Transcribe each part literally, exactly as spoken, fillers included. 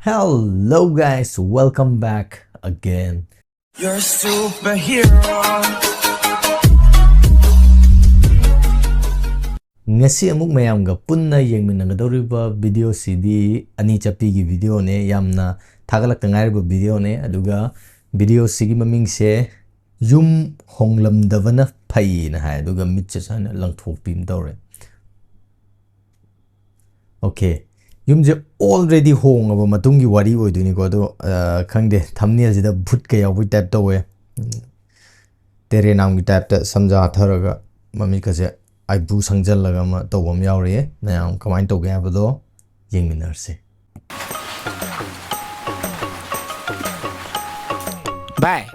Hello guys, welcome back again. You're a superhero. ꯉꯁꯤ ꯑꯃꯨꯛ ꯃꯌꯥꯝꯒ ꯄꯨꯟꯅ ꯌꯦꯡꯃꯤꯟꯅꯒꯗꯧꯔꯤꯕ ꯚꯤꯗꯤꯑꯣꯁꯤꯗꯤ ꯑꯅꯤ ꯆꯠꯄꯤꯒꯤ ꯚꯤꯗꯤꯑꯣꯅꯦ, ꯌꯥꯝꯅ ꯊꯥꯒꯠꯂꯛꯇ ꯉꯥꯏꯔꯤꯕ ꯚꯤꯗꯤꯑꯣꯅꯦ꯫ ꯑꯗꯨꯒ ꯚꯤꯗꯤꯑꯣꯁꯤꯒꯤ ꯃꯃꯤꯡꯁꯦ "ꯌꯨꯝ ꯍꯣꯡꯂꯝꯗꯕꯅ ꯐꯩꯌꯦꯅ" ꯍꯥꯏ, ꯑꯗꯨꯒ ꯃꯤꯠꯁꯦ ꯁꯨꯃꯥꯏꯅ ꯂꯪꯊꯣꯛꯄꯤ ꯑꯃ ꯇꯧꯔꯦ꯫ ꯑꯣꯀꯦ, ꯌꯨꯝꯁꯦ already ꯍꯣꯡꯉꯕ ꯃꯇꯨꯡꯒꯤ ꯋꯥꯔꯤ ꯑꯣꯏꯗꯣꯏꯅꯤꯀꯣ꯫ ꯑꯗꯣ, ꯑ, ꯈꯪꯗꯦ, ꯊꯝꯅꯦꯜꯁꯤꯗ ꯚꯨꯠꯀ ꯌꯥꯎꯕꯒꯤ ꯇꯥꯏꯞ ꯇꯧꯋꯦ꯫ ꯎꯝ, ꯇꯦꯔꯦꯅꯥꯝꯒꯤ ꯇꯥꯏꯞꯇ ꯁꯝꯖꯥ ꯊꯔꯒ ꯃꯃꯤꯠꯀꯁꯦ ꯑꯥꯏꯕꯨ ꯁꯪꯖꯜꯂꯒ ꯑꯃ ꯇꯧꯕ ꯑꯃ ꯌꯥꯎꯔꯤꯌꯦ꯫ ꯃꯌꯥꯝ ꯀꯃꯥꯏꯅ ꯇꯧꯒꯦ ꯍꯥꯏꯕꯗꯣ ꯌꯦꯡꯃꯤꯟꯅꯔꯁꯦ꯫ ꯚꯥꯏ,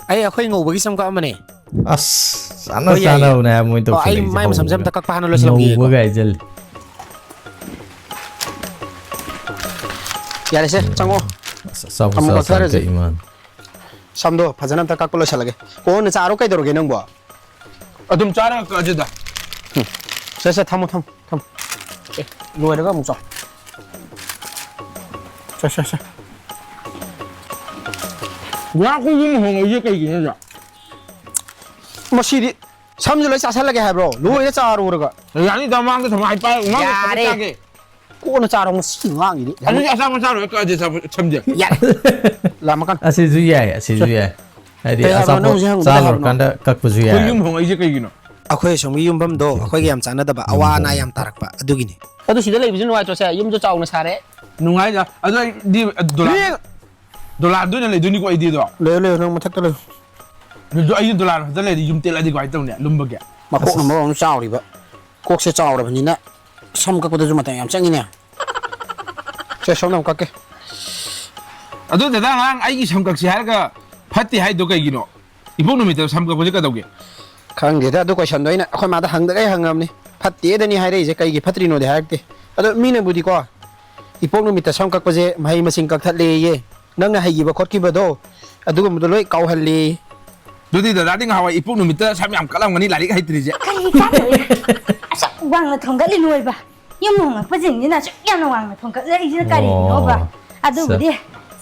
ꯑꯩ ꯑꯩꯈꯣꯏ ꯉꯧꯕꯒꯤ ꯁꯝ ꯀꯛꯑꯝꯕꯅꯦ꯫ ꯑꯁ, ꯆꯥꯟꯅ ꯍꯣꯏ, ꯌꯥꯏꯌꯦ꯫ ꯆꯥꯟꯅꯕꯅꯦ ꯍꯥꯏꯕ ꯃꯣꯏ ꯑꯣ, ꯑꯩ ꯇꯧꯁꯜꯂꯛꯏꯁꯦ ꯃꯥꯏ ꯃꯁꯝꯁꯦ ꯍꯧꯕꯒ꯫ ꯑꯝꯇ ꯀꯛꯄ ꯍꯥꯟꯅ ꯂꯣꯏꯁꯤꯜꯂꯝꯈꯤꯒꯦꯀꯣ꯫ ꯉꯧꯕꯒ ꯍꯥꯏꯖꯜꯂꯦ꯫ ꯌꯥꯔꯦꯁꯦ, ꯆꯪꯉꯣ꯫ ꯑꯁ, ꯑꯆꯥꯄꯣꯠ ꯑꯃꯨꯛ ꯆꯥ ꯆꯥꯅ ꯀꯛꯊꯔꯁꯤ꯫ ꯀꯛꯏ ꯃꯥꯅ꯫ ꯁꯝꯗꯣ ꯐꯖꯅ ꯑꯝꯇ ꯀꯛꯄ ꯂꯣꯏꯁꯤꯜꯂꯒꯦ꯫ ꯀꯣꯟꯅ ꯆꯥꯔꯣ, ꯀꯩꯗꯧꯔꯒꯦ ꯅꯪꯕꯣ? ꯑꯗꯨꯝ ꯆꯥꯔꯒ ꯀꯛꯑꯁꯤꯗ꯫ ꯎꯝ꯫ ꯁꯦ, ꯁꯦ, ꯊꯝꯃꯣ, ꯊꯝꯃꯣ, ꯊꯝꯃꯣ꯫ ꯑꯦ, ꯂꯣꯏꯔꯒ ꯑꯃꯨꯛ ꯆꯥꯎ꯫ ꯁꯦ, ꯁꯦ, ꯁꯦ꯫ ꯉꯥ ꯈꯨꯌꯨꯝ ꯍꯣꯡꯉꯛꯏꯁꯦ ꯀꯩꯒꯤꯅꯣ ꯁꯤꯗ? ꯃꯁꯤꯗꯤ ꯁꯝꯁꯨ ꯂꯣꯏ ꯆꯥꯁꯜꯂꯒꯦ ꯍꯥꯏꯕ꯭ꯔꯣ? ꯂꯣꯏꯅ ꯆꯥꯔꯨꯔꯒ꯫ ꯌꯥꯅꯤꯗ, ꯃꯥꯡꯗ ꯊꯝꯃꯣ, ꯍꯥꯏ ꯄꯥꯏ-, ꯃꯥꯡꯗ ꯊꯝꯃꯣ ꯌꯥꯔꯦ꯫ ꯆꯥꯒꯦ꯫ ꯀꯣꯟꯅ ꯆꯥꯔꯣ, ꯃꯁꯤ ꯉꯥꯡꯉꯤꯗꯤ꯫ ꯌꯥꯅꯤ꯫ ꯑꯗꯨꯗꯤ ꯑꯆꯥꯄꯣꯠ ꯆꯥꯔꯣꯏ, ꯀꯛꯑꯁꯦ ꯑꯆꯥꯄꯣꯠ ꯁꯝꯁꯦ꯫ ꯌꯥꯔꯦ꯫ ꯂꯥꯝꯃꯛꯀꯅꯨ꯫ ꯑꯁꯤꯁꯨ ꯌꯥꯏ, ꯑꯁꯤꯁꯨ ꯌꯥꯏ꯫ ꯍꯥꯏꯗꯤ ꯀꯩ ꯍꯥꯏꯕꯅꯣ? ꯅꯪ ꯑꯆꯥꯄꯣꯠ ꯍꯧꯖꯤꯛ ꯍꯪꯕꯗꯣ ꯆꯥ ꯀꯩ ꯍꯥꯏꯕꯅꯣ? ꯂꯣꯏꯔꯀꯥꯟꯗ ꯀꯛꯄꯁꯨ ꯑꯩꯈꯣꯏ ꯌꯥꯏ꯫ ꯌꯨꯝ ꯍꯣꯡꯉꯛꯏꯁꯦ ꯀꯩꯒꯤꯅꯣ? ꯑꯩꯈꯣꯏ ꯑꯁꯣꯝꯒꯤ ꯌꯨꯝꯐꯝꯗꯣ ꯑꯩꯈꯣꯏꯒ ꯌꯥꯝ ꯆꯥꯟꯅꯗꯕ, ꯑꯋꯥ ꯑꯅꯥ ꯌꯥꯝ ꯇꯥꯔꯛꯄ ꯑꯗꯨꯒꯤꯅꯤ꯫ ꯑꯗꯨ ꯁꯤꯗ ꯂꯩꯕꯁꯨ ꯅꯨꯡꯉꯥꯏꯇ꯭ꯔꯣ ꯁꯦ? ꯌꯨꯝꯁꯨ ꯆꯥꯎꯅ ꯁꯥꯔꯦ꯫ ꯅꯨꯡꯉꯥꯏꯗ꯫ ꯑꯗꯣ ꯑꯩꯗꯤ ꯗꯣꯂꯥꯟ-, ꯗꯣꯂꯥꯟꯗ ꯑꯣꯏꯅ ꯂꯩꯗꯣꯏꯅꯤꯀꯣ ꯑꯩꯗꯤ ꯑꯗꯣ꯫ ꯂꯩꯌꯣ, ꯂꯩꯌꯣ, ꯅꯪ ꯃꯊꯛꯇ ꯂꯩꯌꯣ꯫ ꯑꯗꯨ ꯑꯩꯗꯤ ꯗꯣꯂꯥꯟ ꯃꯊꯛꯇ ꯂꯩꯔꯗꯤ ꯌꯨꯝ ꯇꯦꯛꯂꯛꯑꯗꯤ ꯀꯃꯥꯏꯅ ꯇꯧꯅꯤ? ꯂꯨꯝꯕꯒꯤ꯫ ꯃꯀꯣꯛꯅ ꯑꯁ꯫ ꯃꯔꯣꯟ ꯑꯃ ꯆꯥꯎꯔꯤꯕ꯫ ꯀꯣꯛꯁꯦ ꯆꯥꯎꯔꯕꯅꯤꯅ ꯁꯝ ꯀꯛꯄꯗꯁꯨ ꯃꯇꯝ ꯌꯥꯝ ꯆꯪꯉꯤꯅꯦ꯫ ꯁꯦ, ꯁꯣꯝꯗ ꯑꯃꯨꯛ ꯀꯛꯀꯦ꯫ ꯑꯗꯨ ꯗꯗꯥ, ꯉꯔꯥꯡ ꯑꯩꯒꯤ ꯁꯝ ꯀꯛꯁꯦ ꯍꯥꯏꯔꯒ ꯐꯠꯇꯦ ꯍꯥꯏꯗꯣ ꯀꯩꯒꯤꯅꯣ? ꯏꯄꯣꯛ ꯅꯨꯃꯤꯠꯇ ꯁꯝ ꯀꯛꯄꯁꯦ ꯀꯩꯗꯧꯒꯦ? ꯈꯪꯗꯦꯗ, ꯑꯗꯨ ꯀꯣꯏꯁꯟꯗꯣ ꯑꯩꯅ ꯑꯩꯈꯣꯏ ꯃꯥꯗ ꯍꯪꯗꯒꯩ ꯍꯪꯉꯕꯅꯤ꯫ ꯐꯠꯇꯦꯗꯅꯤ ꯍꯥꯏꯔꯛꯏꯁꯦ, ꯀꯩꯒꯤ ꯐꯠꯇ꯭ꯔꯤꯅꯣꯗꯤ ꯍꯥꯏꯔꯛꯇꯦ꯫ ꯑꯗꯣ ꯃꯤꯅꯕꯨꯗꯤꯀꯣ, ꯏꯄꯣꯛ ꯅꯨꯃꯤꯠꯇ ꯁꯝ ꯀꯛꯄꯁꯦ ꯃꯍꯩ ꯃꯁꯤꯡ ꯀꯛꯊꯠꯂꯦꯌꯦ, ꯅꯪꯅ ꯍꯩꯈꯤꯕ ꯈꯣꯠꯈꯤꯕꯗꯣ ꯑꯗꯨꯒꯨꯝꯕꯗꯣ ꯂꯣꯏ ꯀꯥꯎꯍꯜꯂꯦꯌꯦ꯫ ꯑꯗꯨꯗꯤ ꯗꯗꯥꯗꯤ ꯉꯍꯥꯟꯋꯥꯏ ꯏꯄꯣꯛ ꯅꯨꯃꯤꯠꯇ ꯁꯝ ꯌꯥꯝ ꯀꯛꯂꯝꯒꯅꯤ, ꯂꯥꯏꯔꯤꯛ ꯍꯩꯇ꯭ꯔꯤꯁꯦ꯫ ꯀꯔꯤ ꯀꯥꯟꯅꯕ? ꯑꯁꯨꯛ ꯋꯥꯡꯅ ꯊꯣꯡꯒꯠꯂꯤꯅꯣ ꯑꯣꯏꯕ? ꯌꯨꯝ ꯍꯣꯡꯉꯛꯄꯁꯤꯡꯁꯤꯅ ꯑꯁꯨꯛ ꯌꯥꯝꯅ ꯋꯥꯡꯅ ꯊꯣꯡꯒꯠꯂꯛꯏꯁꯤꯅ ꯀꯔꯤꯒꯤꯅꯣꯕ? ꯑꯣ꯫ ꯑꯗꯨꯕꯨꯗꯤ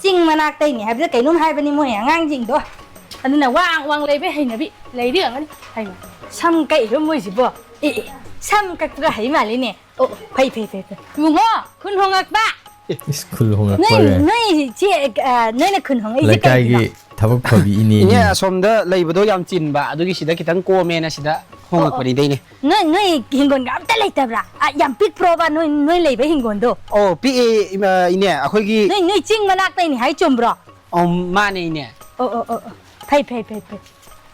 ꯆꯤꯡ ꯃꯅꯥꯛꯇꯩꯅꯦ ꯍꯥꯏꯕꯗ ꯀꯩꯅꯣꯝ ꯍꯥꯏꯕꯅꯤ ꯃꯣꯏ ꯑꯉꯥꯡꯁꯤꯡꯗꯣ꯫ ꯑꯗꯨꯅ ꯋꯥꯡ ꯋꯥꯡ ꯂꯩꯕꯩ ꯍꯩꯅꯕꯤ ꯂꯩꯔꯤ ꯑꯣꯏꯔꯝꯒꯅꯤ꯫ ꯍꯩꯃꯥ, ꯁꯝ ꯀꯛꯏꯔꯣ ꯃꯣꯏꯁꯤꯕꯣ? ꯑꯦ, ꯑꯦ, ꯁꯝ ꯀꯛꯄꯒ ꯍꯩ ꯃꯥꯜꯂꯤꯅꯦ꯫ ꯑꯣ, ꯑꯣ, ꯐꯩ, ꯐꯩ, ꯐꯩ, ꯐꯩ꯫ ꯏꯕꯨꯡꯉꯣ, ꯈꯨꯟ ꯍꯣꯡꯉꯛꯄ꯫ ꯏꯁ, ꯈꯨꯟ ꯍꯣꯡꯉꯛꯄ ꯅꯣꯏ, ꯀꯥꯏ꯫ ꯅꯣꯏ ꯆꯦ, ꯑ, ꯅꯣꯏꯅ ꯈꯨꯟ ꯍꯣꯡꯉꯛꯏꯁꯦ ꯂꯩꯀꯥꯏꯒꯤ ꯀꯩꯒꯤꯅꯣ? ꯊꯕꯛ ꯐꯕꯤ ꯏꯅꯦꯅꯤ꯫ ꯏꯅꯦ, ꯑꯁꯣꯝꯗ ꯂꯩꯕꯗꯣ ꯌꯥꯝ ꯆꯤꯟꯕ, ꯑꯗꯨꯒꯤ ꯁꯤꯗ ꯈꯤꯇꯪ ꯀꯣꯝꯃꯦꯅ ꯁꯤꯗ ꯑꯣ, ꯑꯣ꯫ ꯍꯣꯡꯉꯛꯄꯅꯤꯗ, ꯏꯅꯦ꯫ ꯅꯣꯏ, ꯅꯣꯏ ꯍꯤꯡꯒꯣꯜꯒ ꯑꯝꯇ ꯂꯩꯇꯕ꯭ꯔꯥ? ꯑ, ꯌꯥꯝ ꯄꯤꯛꯄ꯭ꯔꯣꯕ ꯅꯣꯏ, ꯅꯣꯏ ꯂꯩꯕ ꯍꯤꯡꯒꯣꯜꯗꯣ? ꯑꯣ, ꯄꯤꯛꯑꯦ, ꯏꯃꯥ, ꯏꯅꯦ, ꯑꯩꯈꯣꯏꯒꯤ ꯅꯣꯏ, ꯅꯣꯏ ꯆꯤꯡ ꯃꯅꯥꯛꯇꯩꯅꯤ ꯍꯥꯏ ꯆꯨꯝꯕ꯭ꯔꯣ? ꯑꯧ, ꯃꯥꯅꯦ, ꯏꯅꯦ꯫ ꯑꯣ, ꯑꯣ, ꯑꯣ, ꯑꯣ꯫ ꯐꯩ, ꯐꯩ, ꯐꯩ, ꯐꯩ꯫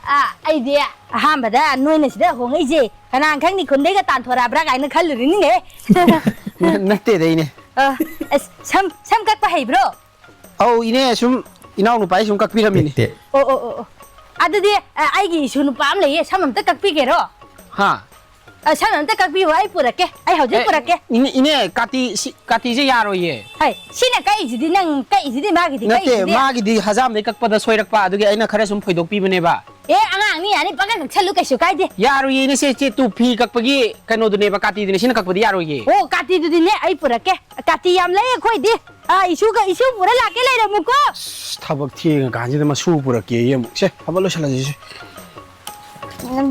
ꯑ, ꯑꯩꯗꯤ ꯑꯍꯥꯟꯕꯗ ꯅꯣꯏꯅ ꯁꯤꯗ ꯍꯣꯡꯉꯛꯏꯁꯦ, ꯀꯅꯥ ꯈꯪꯅꯤ, ꯈꯨꯟꯗꯩꯒ ꯇꯥꯟꯊꯣꯔꯛꯑꯕ꯭ꯔꯥ ꯀꯥꯏꯅ ꯈꯜꯂꯨꯔꯤꯅꯤꯅꯦ꯫ ꯅ-, ꯅꯠꯇꯦꯗ, ꯏꯅꯦ꯫ ꯑ, ꯑꯁ, ꯁꯝ, ꯁꯝ ꯀꯛꯄ ꯍꯩꯕ꯭ꯔꯣ? ꯑꯧ, ꯏꯅꯦ, ꯁꯨꯝ ꯏꯅꯥꯎ ꯅꯨꯄꯥꯒꯤ ꯁꯨꯝ ꯀꯛꯄꯤꯔꯝꯃꯤꯅꯦ꯫ ꯇꯦꯛ, ꯇꯦꯛ꯫ ꯑꯣ, ꯑꯣ, ꯑꯣ, ꯑꯣ꯫ ꯑꯗꯨꯗꯤ, ꯑ, ꯑꯩꯒꯤ ꯏꯁꯨ ꯅꯨꯄꯥ ꯑꯃ ꯂꯩꯌꯦ, ꯁꯝ ꯑꯝꯇ ꯀꯛꯄꯤꯒꯦꯔꯣ? ꯍꯥ? ꯑ, ꯁꯝ ꯑꯝꯇ ꯀꯛꯄꯤꯌꯨ, ꯑꯩ ꯄꯨꯔꯛꯀꯦ, ꯑꯩ ꯍꯧꯖꯤꯛ ꯑꯦ, ꯄꯨꯔꯛꯀꯦ꯫ ꯏꯅꯦ, ꯏꯅꯦ, ꯀꯥꯇꯤ, ꯁꯤ, ꯀꯥꯇꯤꯁꯦ ꯌꯥꯔꯣꯏꯌꯦ꯫ ꯍꯩ, ꯁꯤꯅ ꯀꯛꯏꯁꯤꯗꯤ, ꯅꯪ ꯀꯛꯏꯁꯤꯗꯤ, ꯃꯥꯒꯤꯗꯤ ꯅꯠꯇꯦ, ꯀꯛꯏꯁꯤꯗꯤ꯫ ꯃꯥꯒꯤꯗꯤ ꯍꯖꯥꯝꯗꯩ ꯀꯛꯄꯗ ꯁꯣꯏꯔꯛꯄ, ꯑꯗꯨꯒꯤ ꯑꯩꯅ ꯈꯔ ꯁꯨꯝ ꯐꯣꯏꯗꯣꯛꯄꯤꯕꯅꯦꯕ꯫ ꯑꯦ, ꯑꯉꯥꯡꯅꯤ, ꯌꯥꯅꯤ, ꯄꯪꯀꯛ ꯀꯛꯁꯜꯂꯨ, ꯀꯩꯁꯨ ꯀꯥꯏꯗꯦ꯫ ꯌꯥꯔꯣꯏꯌꯦ, ꯏꯅꯦ, ꯁꯦ, ꯆꯦ, ꯇꯨ ꯐꯤ ꯀꯛꯄꯒꯤ ꯀꯩꯅꯣꯗꯨꯅꯦꯕ, ꯀꯥꯇꯤꯗꯨꯅꯦ, ꯁꯤꯅ ꯀꯛꯄꯗꯤ ꯌꯥꯔꯣꯏꯌꯦ꯫ ꯑꯣ, ꯀꯥꯇꯤꯗꯨꯗꯤꯅꯦ, ꯑꯩ ꯄꯨꯔꯛꯀꯦ꯫ ꯀꯥꯇꯤ ꯌꯥꯝ ꯂꯩ ꯑꯩꯈꯣꯏꯗꯤ꯫ ꯑ, ꯏꯁꯨꯒ, ꯏꯁꯨ ꯄꯨꯔ ꯂꯥꯛꯀꯦ, ꯂꯩꯔꯝꯃꯨꯀꯣ꯫ ꯑꯁ, ꯊꯕꯛ ꯊꯦꯡꯉꯀꯥꯟꯁꯤꯗ ꯃꯁꯨ ꯄꯨꯔꯛꯀꯦꯌꯦ ꯑꯃꯨꯛ꯫ ꯁꯦ, ꯐꯕꯠ ꯂꯣꯏꯁꯜꯂꯁꯤ, ꯁꯦ꯫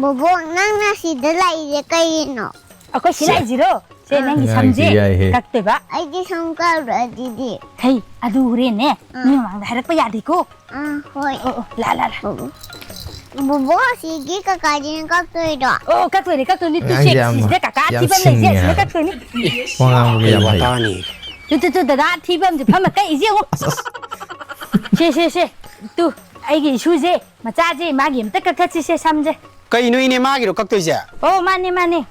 ꯕꯣꯕꯣꯛ, ꯅꯪꯅ ꯁꯤꯗ ꯂꯥꯛꯏꯁꯦ ꯀꯩꯒꯤꯅꯣ? ꯑꯩꯈꯣꯏ ꯁꯤ ꯁꯦ꯫ ꯂꯥꯛꯏꯁꯤꯔꯣ? ꯁꯦ, ꯅꯪꯒꯤ ꯑꯉꯥꯡꯁꯦ ꯁꯝꯁꯦ ꯌꯥꯏꯍꯦ꯫ ꯀꯛꯇꯣꯏꯕ꯫ ꯑꯩꯗꯤ ꯁꯝ ꯀꯛꯑꯔꯣꯏ ꯑꯗꯨꯗꯤ꯫ ꯍꯩ, ꯑꯗꯨ ꯍꯣꯔꯦꯟꯅꯦ, ꯑꯥ꯫ ꯃꯤ ꯃꯃꯥꯡꯗ ꯍꯥꯏꯔꯛꯄ ꯌꯥꯗꯦꯀꯣ꯫ ꯑꯥ, ꯍꯣꯏ꯫ ꯑꯣ, ꯑꯣ, ꯂꯥ, ꯂꯥ, ꯂꯥ꯫ ꯕꯣꯕꯣꯛ, ꯁꯤꯒꯤ ꯀꯀꯥꯁꯤꯅ ꯀꯛꯇꯣꯏꯔꯣ? ꯑꯣ, ꯀꯛꯇꯣꯏꯅꯦ, ꯀꯛꯇꯣꯏꯅꯦ꯫ ꯇꯨ, ꯑꯉꯥꯡꯁꯦ ꯁꯦ, ꯌꯥꯝ, ꯁꯤꯁꯤꯗ ꯀꯀꯥ ꯌꯥꯝ ꯑꯊꯤꯕ ꯑꯃ ꯂꯩꯁꯦ, ꯁꯤꯡꯉꯦ ꯑꯁꯤꯗ ꯍꯥꯏꯕ꯫ ꯀꯛꯇꯣꯏꯅꯦ꯫ ꯋꯥ ꯉꯥꯡꯕꯒ ꯌꯥꯝ ꯍꯩ꯫ ꯋꯥꯇꯥꯅꯤ꯫ ꯇꯨ, ꯇꯨ, ꯇꯨ, ꯗꯗꯥ ꯑꯊꯤꯕ ꯑꯃꯁꯦ ꯐꯝꯃ ꯀꯛꯏꯁꯦ ꯌꯦꯡꯉꯨ꯫ ꯑꯁ, ꯑꯁ꯫ ꯁꯦ, ꯁꯦ, ꯁꯦ꯫ ꯇꯨ, ꯑꯩꯒꯤ ꯏꯁꯨꯁꯦ, ꯃꯆꯥꯁꯦ, ꯃꯥꯒꯤ ꯑꯝꯇ ꯀꯛꯊꯠꯁꯤꯁꯦ, ꯁꯝꯁꯦ꯫ ꯀꯩꯅꯣ, ꯏꯅꯦ, ꯃꯥꯒꯤꯔꯣ ꯀꯛꯇꯣꯏꯁꯦ? ꯑꯣ, ꯃꯥꯅꯦ, ꯃꯥꯅꯦ꯫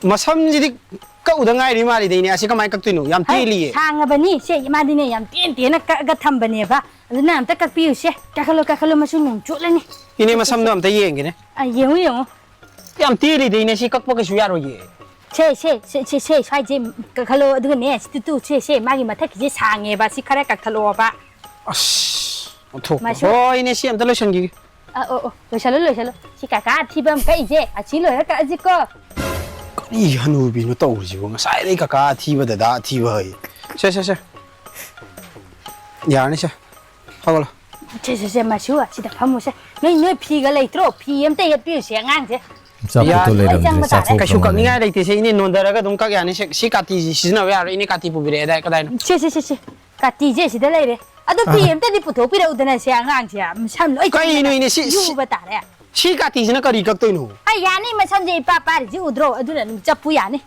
ꯃꯁꯝꯁꯤꯗꯤ ꯀꯛꯎꯗ ꯉꯥꯏꯔꯤ ꯃꯥꯜꯂꯤꯗ, ꯏꯅꯦ꯫ ꯑꯁꯤ ꯀꯃꯥꯏꯅ ꯀꯛꯇꯣꯏꯅꯣ? ꯌꯥꯝ ꯍꯩ, ꯇꯦꯜꯂꯤꯌꯦ꯫ ꯁꯥꯡꯉꯕꯅꯤ꯫ ꯁꯦ, ꯃꯥꯗꯤꯅꯦ, ꯌꯥꯝ ꯇꯦꯟ ꯇꯦꯟꯅ ꯀꯛꯑꯒ ꯊꯝꯕꯅꯦꯕ꯫ ꯑꯗꯨ ꯅꯪ ꯑꯝꯇ ꯀꯛꯄꯤꯌꯨꯁꯦ꯫ ꯀꯛꯍꯜꯂꯣ, ꯀꯛꯍꯜꯂꯣ, ꯃꯆꯨ ꯅꯣꯡ ꯆꯣꯠꯂꯅꯤ꯫ ꯏꯅꯦ, ꯃꯁꯝꯗꯣ ꯑꯝꯇ ꯌꯦꯡꯒꯦꯅꯦ꯫ ꯑ, ꯌꯦꯡꯉꯨ, ꯌꯦꯡꯉꯨ꯫ ꯌꯥꯝ ꯇꯦꯜꯂꯤꯗ, ꯏꯅꯦ, ꯁꯤ ꯀꯛꯄ ꯀꯩꯁꯨ ꯌꯥꯔꯣꯏꯌꯦ꯫ ꯁꯦ, ꯁꯦ, ꯁꯦ, ꯁꯦ, ꯁꯦ, ꯁ꯭ꯋꯥꯏꯁꯦ ꯀꯛꯍꯜꯂꯣ, ꯑꯗꯨꯒꯅꯦ, ꯁꯤ ꯇꯨ, ꯇꯨ, ꯁꯦ, ꯁꯦ, ꯃꯥꯒꯤ ꯃꯊꯛꯀꯤꯁꯦ ꯁꯥꯡꯉꯦꯕ, ꯁꯤ ꯈꯔ ꯀꯛꯊꯠꯂꯛꯑꯣꯕ꯫ ꯑꯁ, ꯑꯣꯟꯊꯣꯛꯄ꯫ ꯃꯥꯁꯨ ꯍꯣꯏ, ꯏꯅꯦ, ꯁꯤ ꯑꯝꯇ ꯂꯣꯏꯁꯟꯈꯤꯒꯦ꯫ ꯑ, ꯑꯣ, ꯑꯣ, ꯂꯣꯏꯁꯜꯂꯣ, ꯂꯣꯏꯁꯜꯂꯣ꯫ ꯁꯤ ꯀꯀꯥ ꯑꯊꯤꯕ ꯑꯃ ꯀꯛꯏꯁꯦ, ꯑꯁꯤ ꯂꯣꯏꯔ ꯀꯛꯑꯁꯤꯀꯣ꯫ ꯀꯔꯤ ꯍꯅꯨꯕꯤꯅꯣ ꯇꯧꯔꯤꯁꯤꯕꯣ? ꯉꯁꯥꯏꯗꯩ ꯀꯀꯥ ꯑꯊꯤꯕ, ꯗꯗꯥ ꯑꯊꯤꯕ ꯍꯥꯏ꯫ ꯁꯦ, ꯁꯦ, ꯁꯦ꯫ ꯌꯥꯔꯅꯤ ꯁꯦ꯫ ꯍꯧꯒꯠꯂꯣ꯫ ꯁꯦ ꯁꯦ ꯁꯦ ꯃꯁꯨ ꯑꯁꯤꯗ ꯐꯝꯃꯨꯁꯦ꯫ ꯅꯣꯏ ꯅꯣꯏ ꯐꯤꯒ ꯂꯩꯇ꯭ꯔꯣ? ꯐꯤ ꯑꯝꯇ ꯌꯦꯠꯄꯤꯌꯨꯁꯦ ꯑꯉꯥꯡꯁꯦ꯫ ꯑꯆꯥꯄꯣꯠꯇꯣ ꯌꯥ- ꯂꯩꯔꯝꯗ꯭ꯔꯦ꯫ ꯆꯪꯕ ꯇꯥꯔꯦ꯫ ꯆꯥꯊꯣꯛꯈ꯭ꯔꯕꯅꯦ꯫ ꯀꯩꯁꯨ ꯀꯛꯅꯤꯡꯉꯥꯏ ꯂꯩꯇꯦꯁꯦ ꯏꯅꯦ, ꯅꯣꯟꯊꯔꯒ ꯑꯗꯨꯝ ꯀꯛ ꯌꯥꯅꯤ꯫ ꯁꯦ, ꯁꯤ ꯀꯥꯇꯤꯁꯤ ꯁꯤꯖꯤꯟꯅꯕ ꯌꯥꯔꯣꯏ ꯏꯅꯦ, ꯀꯥꯇꯤ ꯄꯨꯕꯤꯔꯛꯑꯦ ꯑꯗꯥꯏ ꯀꯗꯥꯏꯅꯣ? ꯁꯦ ꯁꯦ ꯁꯦ ꯁꯦ꯫ ꯀꯥꯇꯤꯁꯦ ꯁꯤꯗ ꯂꯩꯔꯦ꯫ ꯑꯗꯣ ꯐꯤ ꯑꯝꯇꯗꯤ ꯄꯨꯊꯣꯛꯄꯤꯔꯛꯎꯗꯅ ꯁꯦ ꯑꯉꯥꯡꯁꯦ꯫ ꯁꯝ ꯂꯣꯏ ꯀꯩꯅꯣ ꯆꯪꯗꯅ ꯏꯅꯦ ꯁꯤ- ꯁꯤ- ꯌꯨꯕ ꯇꯥꯔꯦ꯫ ꯁꯤ ꯀꯥꯇꯤꯁꯤꯅ ꯀꯔꯤ ꯀꯛꯇꯣꯏꯅꯣ? ꯑꯩ ꯌꯥꯅꯤ, ꯃꯁꯝꯁꯦ ꯏꯄꯥ ꯄꯥꯔꯤꯁꯤ ꯎꯗ꯭ꯔꯣ? ꯑꯗꯨꯅ ꯑꯗꯨꯝ ꯆꯞꯄꯨ ꯌꯥꯅꯤ꯫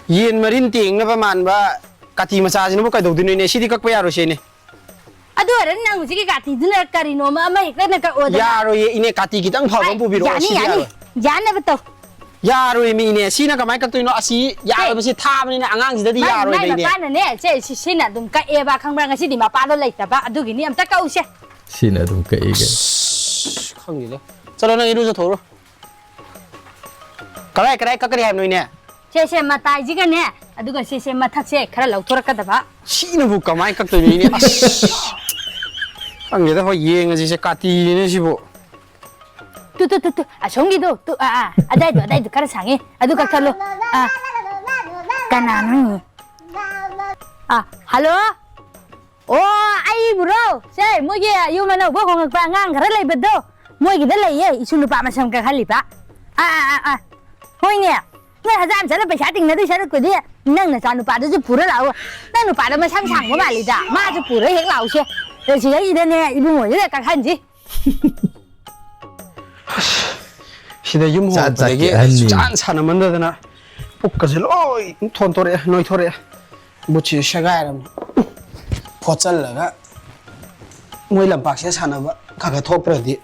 ꯌꯦꯟ ꯃꯔꯤꯟ ꯇꯦꯡꯅꯕ ꯃꯥꯟꯕ ꯀꯥꯇꯤ ꯃꯆꯥꯁꯤꯅꯕꯨ ꯀꯩꯗꯧꯗꯣꯏꯅꯣ ꯏꯅꯦ? ꯁꯤꯗꯤ ꯀꯛꯄ ꯌꯥꯔꯣꯏꯁꯦ ꯏꯅꯦ꯫ ꯑꯗꯨ ꯑꯣꯏꯔꯗꯤ ꯅꯪ ꯍꯧꯖꯤꯛꯀꯤ ꯀꯥꯇꯤꯗꯨꯅ ꯀꯔꯤꯅꯣꯃ ꯑꯃ ꯍꯦꯛꯇꯅ ꯀꯛꯑꯣꯗꯅ꯫ ꯌꯥꯔꯣꯏꯌꯦ ꯏꯅꯦ, ꯀꯥꯇꯤ ꯈꯤꯇꯪ ꯐꯕ ꯑꯃ ꯄꯨꯕꯤꯔꯛꯑꯣ꯫ ꯌꯥꯅꯤ, ꯁꯤꯗꯤ ꯌꯥꯅꯤ꯫ ꯌꯥꯔꯣꯏ꯫ ꯌꯥꯅꯕ ꯇꯧ꯫ ꯌꯥꯔꯣꯏ ꯃꯤ ꯏꯅꯦ, ꯁꯤꯅ ꯀꯃꯥꯏꯅ ꯀꯛꯇꯣꯏꯅꯣ? ꯑꯁꯤ ꯌꯥꯔꯣꯏꯕ, ꯁꯤ ꯊꯥꯕꯅꯤꯅ ꯑꯉꯥꯡꯁꯤꯗꯗꯤ ꯃꯥꯏ- ꯌꯥꯔꯣꯏꯕ ꯃꯥꯏ ꯏꯅꯦ꯫ ꯃꯄꯥꯅꯅꯦ ꯁꯦ ꯁꯤ- ꯁꯤꯅ ꯑꯗꯨꯝ ꯀꯛꯑꯦꯕ ꯈꯪꯕ꯭ꯔꯥ? ꯉꯁꯤꯗꯤ ꯃꯄꯥꯗꯣ ꯂꯩꯇꯕ ꯑꯗꯨꯒꯤꯅꯤ꯫ ꯑꯝꯇ ꯀꯛꯎꯁꯦ꯫ ꯁꯤꯅ ꯑꯗꯨꯝ ꯀꯛꯏꯒꯦ꯫ ꯑꯁ, ꯈꯪꯗꯦꯗ꯫ ꯆꯠꯂꯣ ꯅꯪ ꯏꯔꯨꯖꯊꯣꯛꯎꯔꯣ꯫ ꯀꯗꯥꯏ ꯀꯗꯥꯏ ꯀꯛꯀꯅꯤ ꯍꯥꯏꯕꯅꯣ ꯏꯅꯦ? ꯁꯦ ꯁꯦ ꯃꯇꯥꯏꯁꯤꯒꯅꯦ ꯑꯗꯨꯒ ꯁꯦ ꯁꯦ ꯃꯊꯛꯁꯦ ꯈꯔ ꯂꯧꯊꯣꯔꯛꯀꯗꯕ꯫ ꯁꯤꯅꯕꯨ ꯀꯃꯥꯏꯅ ꯀꯛꯇꯣꯏꯅꯣ ꯏꯅꯦ? ꯑꯁ, ꯈꯪꯗꯦꯗ, ꯍꯣꯏ ꯌꯦꯡꯉꯁꯤꯁꯦ, ꯀꯥꯇꯤꯅꯤꯅꯦ ꯁꯤꯕꯨ꯫ ꯇꯨ ꯇꯨ ꯇꯨ ꯇꯨ ꯑꯁꯣꯝꯒꯤꯗꯣ ꯇꯨ ꯑꯥ ꯑꯥ ꯑꯗꯥꯏꯗꯣ ꯑꯗꯥꯏꯗꯣ ꯈꯔ ꯁꯥꯡꯉꯦ ꯑꯗꯨ ꯀꯛꯊꯠꯂꯣ꯫ ꯑꯥ ꯀꯅꯥꯅꯣ? ꯑꯥ ꯍꯜꯂꯣ꯫ ꯑꯣ ꯑꯩꯕꯨꯔꯣ? ꯁꯦ ꯃꯣꯏꯒꯤ ꯌꯨꯝ ꯑꯅꯧꯕ ꯍꯣꯡꯉꯛꯄ ꯑꯉꯥꯡ ꯈꯔ ꯂꯩꯕꯗꯣ ꯃꯣꯏꯒꯤꯗ ꯂꯩꯌꯦ꯫ ꯏꯁꯨ ꯅꯨꯄꯥ ꯃꯁꯝ ꯀꯛꯍꯜꯂꯤꯕ꯫ ꯑꯥ ꯑꯥ ꯑꯥ ꯑꯥ ꯍꯣꯏꯅꯦ꯫ ꯅꯣꯏ ꯍꯖꯥꯝ ꯆꯠꯂ ꯄꯩꯁꯥ ꯇꯤꯡꯅꯗꯣꯏ ꯁꯔꯨꯛꯄꯨꯗꯤ ꯅꯪ ꯅꯆꯥ ꯅꯨꯄꯥꯗꯨꯁꯨ ꯄꯨꯔ ꯂꯥꯛꯑꯣ꯫ ꯅꯪ ꯅꯨꯄꯥꯗꯣ ꯃꯁꯝ ꯁꯥꯡꯕ ꯃꯥꯜꯂꯤꯗ ꯃꯥꯁꯨ ꯄꯨꯔ ꯍꯦꯛ ꯂꯥꯛꯎꯁꯦ꯫ ꯑꯗꯣ ꯁꯤꯗꯩꯁꯤꯗꯅꯦ ꯏꯕꯨꯡꯉꯣꯁꯤꯗ ꯀꯛꯍꯟꯁꯤ꯫ ꯁꯤꯗ ꯌꯨꯝ ꯆꯥꯛ ꯍꯣꯡꯉꯛꯄꯗꯒꯤ ꯆꯥꯛꯀꯦ ꯑꯍꯟꯅꯤ꯫ ꯁꯨꯛꯁꯥꯟ ꯁꯥꯟꯅꯃꯟꯗꯗꯅ ꯄꯨꯛꯀꯁꯦ ꯂꯣꯏ ꯊꯣꯟꯊꯣꯔꯛꯑꯦ, ꯅꯣꯏꯊꯣꯔꯛꯑꯦ꯫ ꯕꯨꯠꯁꯤ ꯁꯦꯒꯥꯏꯔꯝꯅꯤ꯫ ꯐꯣꯠꯆꯜꯂꯒ ꯃꯣꯏ ꯂꯝꯄꯥꯛꯁꯤꯗ ꯁꯥꯟꯅꯕ ꯈꯔ ꯈꯔ ꯊꯣꯛꯇ꯭ꯔꯗꯤ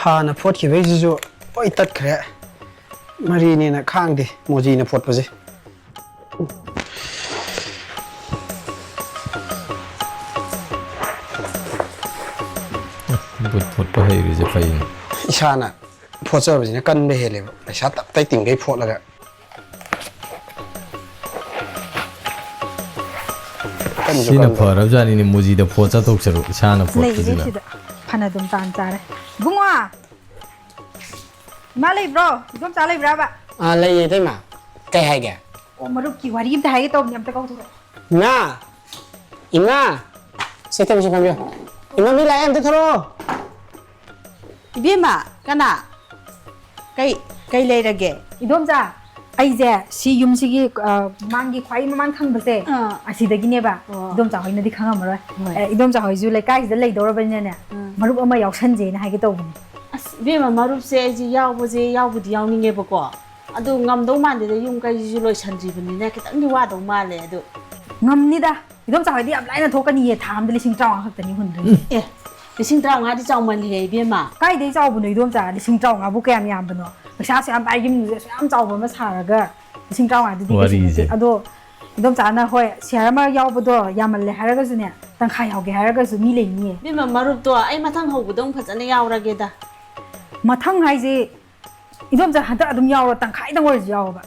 ꯍꯥꯟꯅ ꯐꯣꯠꯈꯤꯕꯩꯁꯤꯁꯨ ꯂꯣꯏ ꯇꯠꯈ꯭ꯔꯦ꯫ ꯃꯔꯤꯅꯦꯅ ꯈꯥꯡꯗꯦ ꯃꯣꯖꯤꯅ ꯐꯣꯠꯄꯁꯦ꯫ ꯕꯨꯠ ꯐꯣꯠꯄ ꯍꯩꯔꯤꯁꯦ ꯐꯩꯅꯦ꯫ ꯏꯁꯥꯅ ꯐꯣꯠꯆꯕꯁꯤꯅ ꯀꯟꯕ ꯍꯦꯜꯂꯦꯕ, ꯄꯩꯁꯥ ꯇꯞꯇꯥꯏ ꯇꯤꯡꯈꯩ ꯐꯣꯠꯂꯒ꯫ ꯀꯟꯁꯨ ꯁꯤꯅ ꯀꯟꯕ꯫ ꯐꯔꯕꯖꯥꯠꯅꯤꯅꯦ, ꯃꯨꯖꯤꯗ ꯐꯣꯠ ꯆꯥꯊꯣꯛꯆꯔꯨ ꯏꯁꯥꯅ ꯂꯩꯔꯦ ꯐꯣꯠꯄꯁꯤꯅ꯫ ꯁꯤꯗ꯫ ꯐꯅ ꯑꯗꯨꯝ ꯇꯥꯟ ꯆꯥꯔꯦ꯫ ꯏꯕꯨꯡꯉꯣ! ꯏꯃꯥ ꯂꯩꯕ꯭ꯔꯣ? ꯏꯗꯣꯝꯆꯥ ꯂꯩꯕ꯭ꯔꯥꯕ? ꯑꯥ, ꯂꯩꯌꯦ ꯏꯇꯩꯃ꯫ ꯀꯩ ꯍꯥꯏꯒꯦ? ꯑꯣ, ꯃꯔꯨꯞꯀꯤ ꯋꯥꯔꯤ ꯑꯝꯇ ꯍꯥꯏꯒꯦ ꯇꯧꯕꯅꯦ, ꯑꯝꯇ ꯀꯧꯊꯣꯔꯛꯑꯣ꯫ ꯏꯃꯥ! ꯏꯃꯥ! ꯁꯦ, ꯇꯦꯕꯜꯁꯦ ꯐꯝꯕꯤꯌꯣ꯫ ꯏꯃꯥ, ꯃꯤ ꯂꯥꯛꯑꯦ, ꯑꯝꯇ ꯊꯣꯔꯛꯑꯣ꯫ ꯏꯕꯦꯝꯃ, ꯀꯅꯥ? ꯀꯩ, ꯀꯩ ꯂꯩꯔꯒꯦ? ꯏꯗꯣꯝꯆꯥ, ꯑꯩꯁꯦ ꯁꯤ ꯌꯨꯝꯁꯤꯒꯤ, ꯑ, ꯃꯃꯥꯡꯒꯤ ꯈ꯭ꯋꯥꯏ ꯃꯃꯥꯡ ꯊꯪꯕꯁꯦ, ꯑꯥ꯫ ꯑꯁꯤꯗꯒꯤꯅꯦꯕ꯫ ꯑꯣ꯫ ꯏꯗꯣꯝꯆꯥ ꯍꯣꯏꯅꯗꯤ ꯈꯪꯉꯝꯃꯔꯣꯏ꯫ ꯍꯣꯏ꯫ ꯑꯦ, ꯏꯗꯣꯝꯆꯥ ꯍꯣꯏꯁꯨ ꯂꯩꯀꯥꯏꯁꯤꯗ ꯂꯩꯗꯧꯔꯕꯅꯤꯅꯅꯦ, ꯎꯝ꯫ ꯃꯔꯨꯞ ꯑꯃ ꯌꯥꯎꯁꯟꯖꯦꯅ ꯍꯥꯏꯒꯦ ꯇꯧꯕꯅꯦ꯫ ꯑꯁ, ꯏꯕꯦꯝꯃ, ꯃꯔꯨꯞꯁꯦ ꯑꯩꯁꯦ ꯌꯥꯎꯕꯁꯦ ꯌꯥꯎꯕꯨꯗꯤ ꯌꯥꯎꯅꯤꯡꯉꯦꯕꯀꯣ꯫ ꯑꯗꯨ ꯉꯝꯗꯧ ꯃꯥꯟꯗꯦꯗ, ꯌꯨꯝ ꯀꯩꯁꯤꯁꯨ ꯂꯣꯏꯁꯟꯗ꯭ꯔꯤꯕꯅꯤꯅ ꯈꯤꯇꯪꯗꯤ ꯋꯥꯗꯧ ꯃꯥꯜꯂꯦ꯫ ꯑꯗꯨ ꯉꯝꯅꯤꯗ꯫ ꯏꯗꯣꯝꯆꯥ ꯍꯣꯏꯗꯤ ꯌꯥꯝ ꯂꯥꯏꯅ ꯊꯣꯛꯀꯅꯤꯌꯦ, ꯊꯥ ꯑꯃꯗ ꯂꯤꯁꯤꯡ ꯇꯔꯥꯃꯉꯥ ꯈꯛꯇꯅꯤ ꯍꯨꯟꯗꯣꯏꯁꯦ꯫ ꯑꯦ, ꯂꯤꯁꯤꯡ ꯇꯔꯥꯃꯉꯥꯗꯤ ꯆꯥꯎꯃꯜꯂꯤꯍꯦ, ꯏꯕꯦꯝꯃ꯫ ꯀꯥꯏꯗꯩ ꯆꯥꯎꯕꯅꯣ, ꯏꯗꯣꯝꯆꯥ? ꯂꯤꯁꯤꯡ ꯇꯔꯥꯃꯉꯥꯕꯨ ꯀꯌꯥꯝ ꯌꯥꯝꯕꯅꯣ? ꯄꯩꯁꯥ ꯑꯁꯨꯛ ꯌꯥꯝ ꯄꯥꯏ, ꯌꯨꯝꯁꯦ ꯑꯁꯨꯛ ꯌꯥꯝ ꯆꯥꯎꯕ ꯑꯃ ꯁꯥꯔꯒ ꯂꯤꯁꯤꯡ ꯇꯔꯥꯃꯉꯥꯗꯨꯗꯤ ꯀꯩꯁꯨ ꯅꯠꯇꯦ꯫ ꯋꯥꯔꯤꯁꯦ꯫ ꯑꯗꯣ ꯏꯗꯣꯝꯆꯥꯅ, ꯍꯣꯏ, ꯁꯤꯌꯥꯔ ꯑꯃ ꯌꯥꯎꯕꯗꯣ ꯌꯥꯝꯃꯜꯂꯦ ꯍꯥꯏꯔꯒꯁꯨꯅꯦ, ꯇꯪꯈꯥꯏ ꯌꯥꯎꯒꯦ ꯍꯥꯏꯔꯒꯁꯨ ꯃꯤ ꯂꯩꯅꯤꯌꯦ꯫ ꯏꯕꯦꯝꯃ, ꯃꯔꯨꯞꯇꯣ ꯑꯩ ꯃꯊꯪ ꯍꯧꯕꯗ ꯑꯃꯨꯛ ꯐꯖꯅ ꯌꯥꯎꯔꯒꯦꯗ꯫ ꯃꯊꯪ ꯍꯥꯏꯁꯦ, ꯏꯗꯣꯝꯆꯥ, ꯍꯟꯗꯛ ꯑꯗꯨꯝ ꯌꯥꯎꯔꯣ, ꯇꯪꯈꯥꯏꯗꯪ ꯑꯣꯏꯔꯁꯨ ꯌꯥꯎꯕ꯫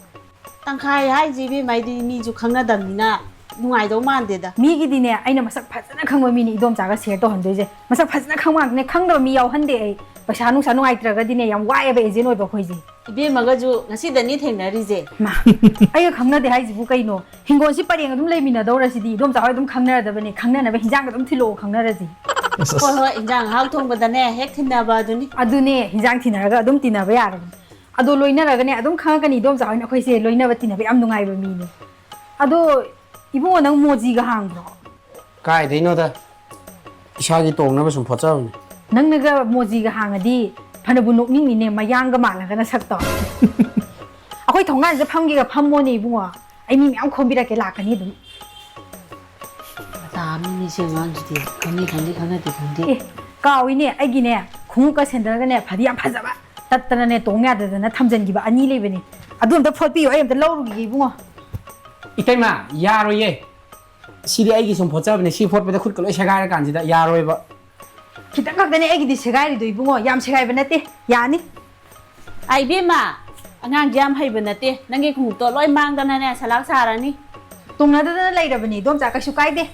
ꯇꯪꯈꯥꯏ ꯍꯥꯏꯁꯦ, ꯏꯕꯦꯝꯃ, ꯑꯩꯗꯤ ꯃꯤꯁꯨ ꯈꯪꯅꯗꯕꯅꯤꯅ ꯅꯨꯡꯉꯥꯏꯗꯧ ꯃꯥꯟꯗꯦꯗ꯫ ꯃꯤꯒꯤꯗꯤꯅꯦ, ꯑꯩꯅ ꯃꯁꯛ ꯐꯖꯅ ꯈꯪꯕ ꯃꯤꯅꯤ ꯏꯗꯣꯝꯆꯥꯒ ꯁꯤꯌꯔ ꯇꯧꯍꯟꯗꯣꯏꯁꯦ꯫ ꯃꯁꯛ ꯐꯖꯅ ꯈꯪꯕ ꯉꯥꯛꯇꯅꯦ, ꯈꯪꯗꯕ ꯃꯤ ꯌꯥꯎꯍꯟꯗꯦ ꯑꯩ꯫ ꯄꯩꯁꯥ ꯅꯨꯡꯁꯥ ꯅꯨꯡꯉꯥꯏꯇ꯭ꯔꯒꯗꯤꯅꯦ, ꯌꯥꯝ ꯋꯥꯏꯑꯦꯕ ꯑꯦꯖꯦꯟ ꯑꯣꯏꯕ ꯑꯩꯈꯣꯏꯁꯦ꯫ ꯏꯕꯦꯝꯃꯒꯁꯨ ꯉꯁꯤꯗꯅꯤ ꯊꯦꯡꯅꯔꯤꯁꯦ꯫ ꯃꯥ, ꯑꯩꯒ ꯈꯪꯅꯗꯦ ꯍꯥꯏꯁꯤꯕꯨ ꯀꯩꯅꯣ? ꯍꯤꯡꯒꯣꯜꯁꯤ ꯄꯔꯦꯡ ꯑꯗꯨꯝ ꯂꯩꯃꯤꯟꯅꯗꯧꯔꯁꯤꯗꯤ, ꯏꯗꯣꯝꯆꯥ ꯍꯣꯏ ꯑꯗꯨꯝ ꯈꯪꯅꯔꯗꯕꯅꯦ꯫ ꯈꯪꯅꯅꯕ ꯍꯤꯟꯖꯥꯡ ꯑꯗꯨꯝ ꯊꯤꯜꯂꯛꯑꯣ, ꯈꯪꯅꯔꯁꯤ꯫ ꯑꯁ, ꯑꯁ꯫ ꯍꯣꯏ, ꯍꯣꯏ, ꯏꯟꯖꯥꯡ ꯑꯍꯥꯎ ꯊꯣꯡꯕꯗꯅꯦ ꯍꯦꯛ ꯊꯤꯟꯅꯕ ꯑꯗꯨꯅꯤ꯫ ꯑꯗꯨꯅꯦ, ꯍꯤꯟꯖꯥꯡ ꯊꯤꯟꯅꯔꯒ ꯑꯗꯨꯝ ꯇꯤꯟꯅꯕ ꯌꯥꯔꯕꯅꯦ꯫ ꯑꯗꯣ ꯂꯣꯏꯅꯔꯒꯅꯦ ꯑꯗꯨꯝ ꯈꯪꯉꯛꯀꯅꯤ, ꯏꯗꯣꯝꯆꯥ ꯍꯣꯏꯅ ꯑꯩꯈꯣꯏꯁꯦ ꯂꯣꯏꯅꯕ ꯇꯤꯟꯅꯕ ꯌꯥꯝ ꯅꯨꯡꯉꯥꯏꯕ ꯃꯤꯅꯦ꯫ ꯑꯗꯣ ꯏꯕꯨꯡꯉꯣ, ꯅꯪ ꯃꯣꯖꯤꯒ ꯍꯥꯡꯕ꯭ꯔꯣ? ꯀꯥꯏꯗꯩꯅꯣꯗ, ꯏꯁꯥꯒꯤ ꯇꯣꯡꯅꯕ ꯁꯨꯝ ꯐꯣꯠꯆꯕꯅꯦ꯫ ꯅꯪꯅꯒ ꯃꯣꯖꯤꯒ ꯍꯥꯡꯉꯗꯤ ꯐꯅꯕꯨ ꯅꯣꯛꯅꯤꯡꯅꯤꯅꯦ, ꯃꯌꯥꯡꯒ ꯃꯥꯜꯂꯒ ꯅꯁꯛꯇꯣ꯫ ꯑꯩꯈꯣꯏ ꯊꯣꯡꯒꯥꯟꯁꯤꯗ ꯐꯝꯒꯦꯒ ꯐꯝꯃꯣꯅꯦ ꯏꯕꯨꯡꯉꯣ, ꯑꯩ ꯃꯤ ꯃꯌꯥꯝ ꯈꯣꯝꯕꯤꯔꯛꯀꯦ, ꯂꯥꯛꯀꯅꯤ ꯑꯗꯨꯝ꯫ ꯃꯇꯥ ꯑꯃꯅꯤ ꯁꯤ ꯑꯉꯥꯡꯁꯤꯗꯤ, ꯈꯪꯉꯤ ꯈꯪꯉꯤ ꯈꯪꯅꯗꯦ ꯈꯪꯗꯦ꯫ ꯑꯦ, ꯀꯥꯎꯏꯅꯦ, ꯑꯩꯒꯤꯅꯦ ꯈꯣꯡꯎꯞꯀ ꯁꯦꯟꯗꯜꯒꯅꯦ ꯐꯗꯤ ꯌꯥꯝ ꯐꯖꯕ ꯇꯠꯇꯅꯅꯦ ꯇꯣꯡ ꯌꯥꯗꯗꯅ ꯊꯝꯖꯟꯈꯤꯕ ꯑꯅꯤ ꯂꯩꯕꯅꯦ, ꯑꯗꯨ ꯑꯝꯇ ꯐꯣꯠꯄꯤꯌꯣ, ꯑꯩ ꯑꯝꯇ ꯂꯧꯔꯨꯈꯤꯒꯦ ꯏꯕꯨꯡꯉꯣ꯫ ꯏꯇꯩꯃ, ꯌꯥꯔꯣꯏꯌꯦ꯫ ꯁꯤꯗꯤ ꯑꯩꯒꯤ ꯁꯨꯝ ꯐꯣꯠꯆꯕꯅꯦ, ꯁꯤ ꯐꯣꯠꯄꯗ ꯈꯨꯠꯀ ꯂꯣꯏ ꯁꯦꯒꯥꯏꯔ ꯀꯥꯟꯁꯤꯗ ꯌꯥꯔꯣꯏꯕ꯫ ꯈꯤꯇꯪ ꯈꯛꯇꯅꯦ ꯑꯩꯒꯤꯗꯤ ꯁꯦꯒꯥꯏꯔꯤꯗꯣ ꯏꯕꯨꯡꯉꯣ, ꯌꯥꯝ ꯁꯦꯒꯥꯏꯕ ꯅꯠꯇꯦ, ꯌꯥꯅꯤ꯫ ꯑꯥ, ꯏꯕꯦꯝꯃ, ꯑꯉꯥꯡꯁꯦ ꯌꯥꯝ ꯍꯩꯕ ꯅꯠꯇꯦ, ꯅꯪꯒꯤ ꯈꯣꯡꯎꯞꯇꯣ ꯂꯣꯏ ꯃꯥꯡꯗꯅꯅꯦ ꯁꯂꯥꯛ ꯁꯥꯔꯅꯤ꯫ ꯇꯣꯡꯅꯗꯗꯅ ꯂꯩꯔꯕꯅꯤ ꯏꯗꯣꯝꯆꯥ, ꯀꯩꯁꯨ ꯀꯥꯏꯗꯦ,